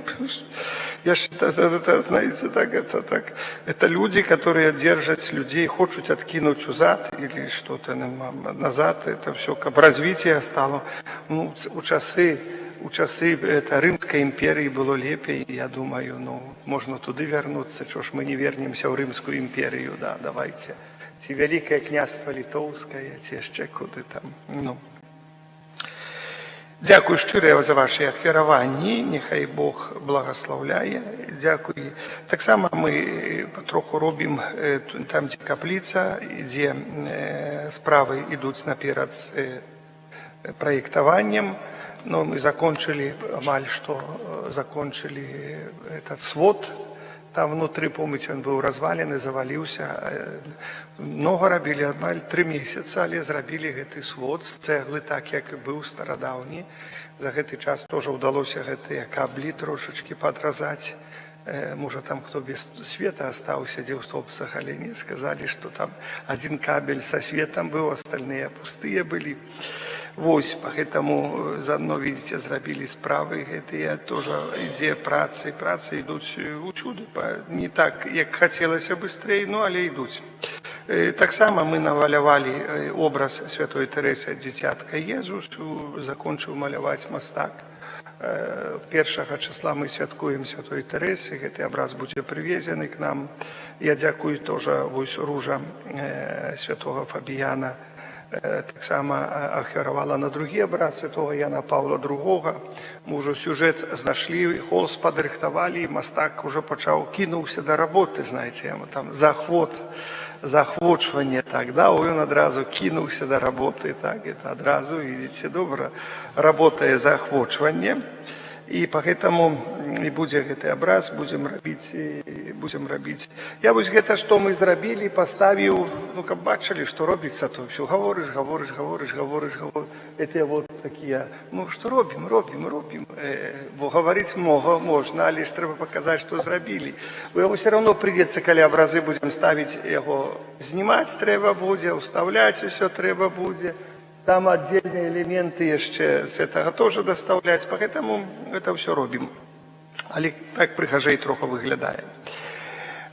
я ж, это, знаете, так, это так. Это люди, которые держат людей, хочут откинуть узад или что-то назад. Это все, как развитие стало. Ну, у часы это, Римской империи было лепей, я думаю, ну, можно туды вернуться, чего ж мы не вернемся в Римскую империю, да, давайте. Ці Вялікае княства Літоўскае, ці яшчэ куды там. Ну. Дзякую шчыра за вашы ахвяраванні, няхай Бог благаслаўляе. Дзякуй. Таксама мы патроху робім там, дзе капліца, дзе справы ідуць наперад з праектаваннем. Но мы закончили, амаль што закончили этот свод. Там внутри, помните, он был развалены, заваліўся. Много рабілі, амаль 3 месяца, але зрабілі гэты свод з цэглы, так як быў старадаўні. За гэты час тоже ўдалося гэтыя каблі трошачкі падразаць. Можа, там хто без света астаўся, дзе ў Столбцах, але не сказалі, што там один кабель со светом быў, остальные пустые былі. Вось, поэтому заодно, видите, зрабілі справы гэтыя, тоже ідзе працы ідуць усюды, не так, як хацелася быстрей, ну, але ідуць. Таксама мы намалявалі образ святой Тэрэсы Дзіцятка Езус, закончыў маляваць мастак. Першага числа мы святкуем святой Тэрэсы, гэты абраз будзе прывезены к нам. Я дзякую тоже, вось ружа святого Фабіяна таксама ахвяравала на другі абраз святого Яна Павла II. Мы ўжо сюжэт знайшлі, холст падрыхтавалі, і мастак уже пачаў, кінуўся да работы, знаете, яму там заахвочванне так даў, ён адразу кінуўся да работы, так, это адразу, видите, добра работае заахвочванне. І поэтому і будзе гэты абраз, будзем рабіць, і будзем рабіць. Я вось гэта, што мы зрабілі, паставіў, ну, каб бачылі, што робіцца, то ўсё гаворыш, гаворыш, гаворыш, гаворыш, гаворыш. Это вот такія, ну, што робім, робім, робім. Бо гаварыць многа можна, але ж трэба паказаць, што зрабілі. Бо яго все равно прыйдзецца, калі абразы будзем ставіць, яго знімаць трэба будзе, ўстаўляць усё трэба будзе. Там отдельные элементы яшчэ з этого тоже доставлять, поэтому это все робім. Але так прыгажэй троху выглядае.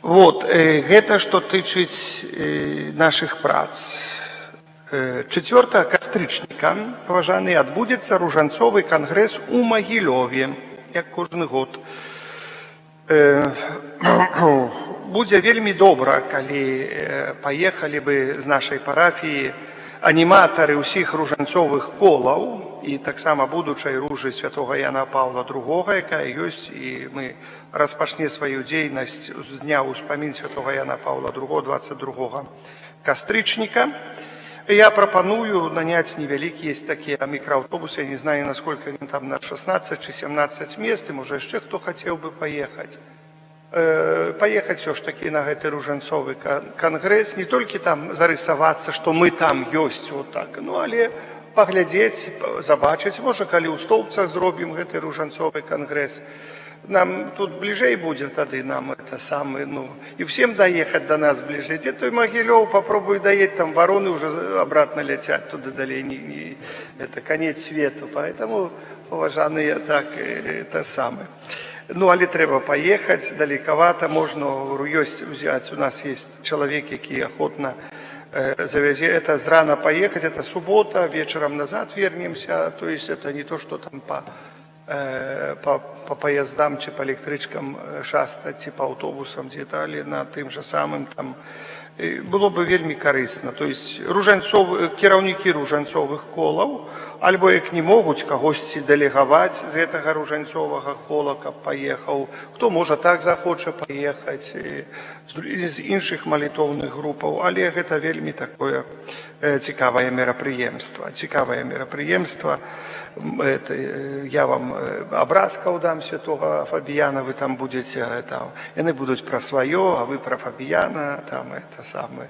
Вот, гэта што тычыць нашых прац. 4 кастрычніка, паважаны, адбудзецца ружанцовы кангрэс у Магілёве, як кожны год. Будзе вельмі добра, калі паехалі бы з нашай парафіі аніматары ўсіх ружанцовых колаў і таксама будучай ружы святого Яна Павла II, якая ёсць, і мы распачне сваю дзейнасць з дня ўспамін святого Яна Павла II 22 кастрычніка. Я прапаную наняць невялікі, есть такія мікрааўтобусы, я не знаю, насколько они там, на 16 ці 17 мест, і можа, яшчэ хто хацеў бы паехаць. Паехаць все ж таки на гэты ружанцовы кангрэс, не толькі там зарысавацца, што мы там ёсць, вот так, ну, але паглядзець, забачыць, можа, калі ў Стоўбцах зробім гэты ружанцовы кангрэс, нам тут бліжэй будзе тады, нам это самы, ну, і всем даехаць до нас бліжэй. Дзе той Магілёў, попробуй даедь, там вороны уже обратно ляцяць туды далей, не, не, это конец свету. Поэтому, паважаныя, так, это самое. Ну, але трэба паехаць, далекавата, можна, говорю, ёсць взять, у нас есть чалавек, які охотно завязе, это зрана поехать, это суббота, вечером назад вернемся, то есть это не то, что там по поездам ці по электрычкам шастаць, ці по аўтобусам где-то, але на тым же самым там. Было бы вельмі карысна. То есть кіраўнікі ружанцовых колаў, альбо як не могуць, кагосьці дэлегаваць з гэтага ружанцовага кола, каб паехаў, хто можа, так захоча паехаць, з іншых малітоўных групаў, але гэта вельмі такое цікавае мерапрыемства. Цікавае мерапрыемства. Это, я вам абразкаў дам святого Фабіяна, вы там будете, там, яны будуць пра сваё, а вы пра Фабіяна, там, это самое,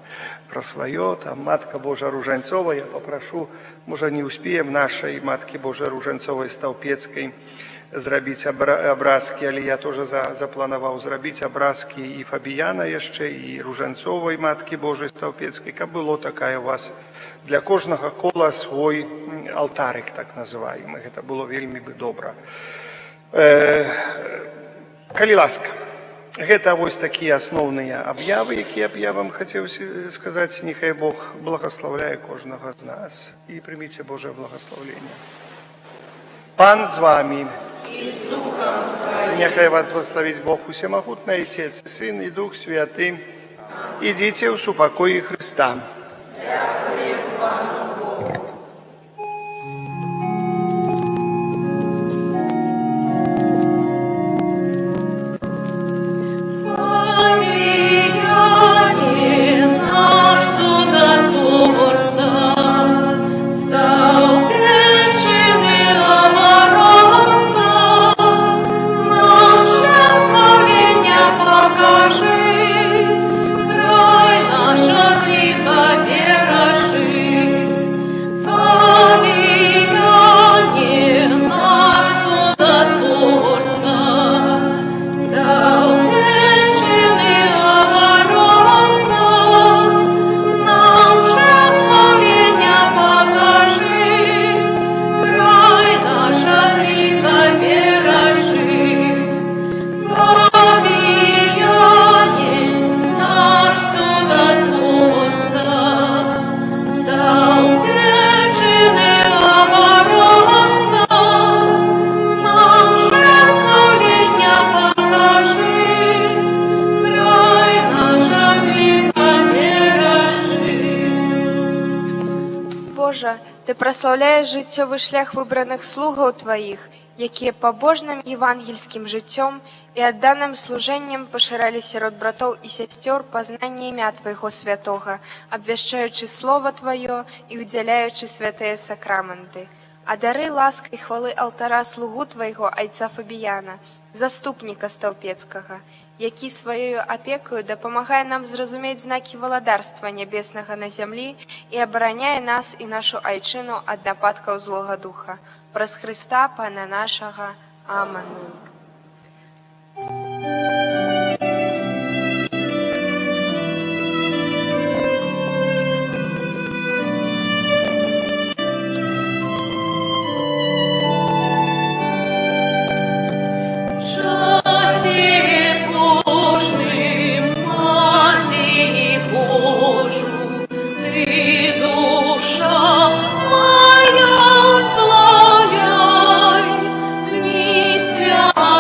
пра сваё, там, Матка Божа Ружанцова, я попрошу, можа, не успеем нашай Маткі Божай Ружанцовай Стаўпецкай зрабіць абразкі, але я тоже запланаваў зрабіць абразкі і Фабіяна яшчэ, і Ружанцовай Маткі Божай Стаўпецкай, каб было такая у вас для кожнага кола свой алтарык, так называемый. Гэта было вельмі бы добра. Калі ласка, гэта вось такія асноўныя аб'явы, якія б я вам хацеў сказаць. Няхай Бог благаслаўляе кожнага з нас, і прыміце Божае благаслаўленне. Пан з вамі. Няхай вас благаславіць Бог усемагутны, Айцец, і Сын, і Дух Святы. Ідзіце ў супакоі Хрыста. Дзякуем Пану Богу. Фабіяне, наш цудатворца, Стаўпеччыны абаронца, Нам шлях збаўлення пакажы, край наш ад ліха беражы. Фабіяне, наш цудатворца, Стаўпеччыны абаронца, Нам шлях збаўлення пакажы, край наш ад ліха беражы. Фабіяне, наш цудатворца, Стаўпеччыны абаронца, Нам шлях збаўлення пакажы, край наш ад ліха беражы. Божа, Ты праслаўляеш жыццёвы шлях выбраных слугаў Тваіх, якія пабожным евангельскім жыццём і адданым служэннем пашыралі сярод братоў і сясцёр пазнанне імя Твайго святога, абвяшчаючы Слова Тваё і ўдзяляючы святыя сакраменты. Адары ласкай хвалы алтара слугу Твайго, айца Фабіяна, заступніка Стаўпецкага, які сваёю апекаю дапамагае нам зразумець знакі валадарства нябеснага на зямлі і абараняе нас і нашу айчыну ад нападкаў злога духа. Праз Хрыста, Пана нашага. Амен. Часе кожным Маці Божу, ты, душа моя, уславляй, дні святыя.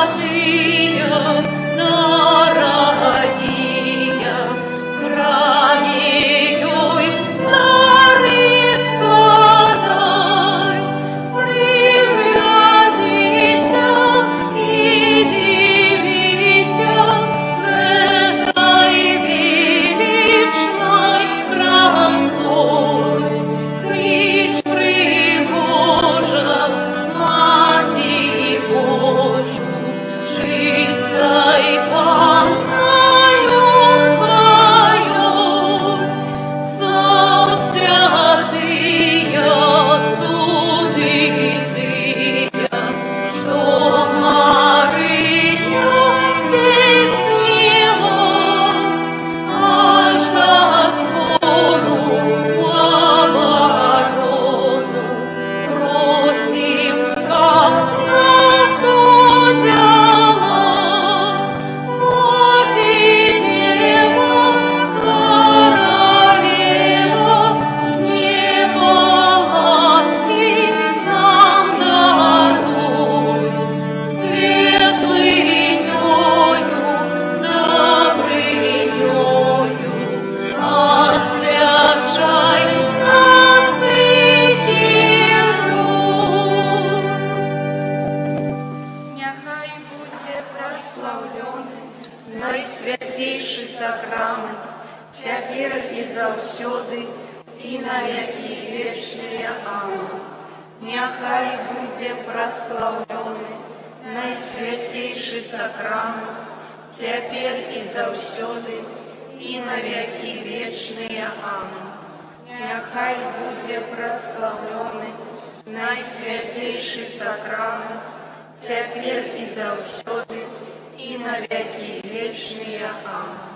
будзе праслаўлёны Найсвяцейшы Сакрамэнт, цяпер і заўсёды, і на вякі вечныя. Амэн. Няхай будзе праслаўлёны Найсвяцейшы Сакрамэнт, цяпер і заўсёды, і на вякі вечныя. Амэн. Няхай будзе праслаўлёны Найсвяцейшы Сакрамэнт, цяпер і заўсёды, і на вякі вечныя. Амэн.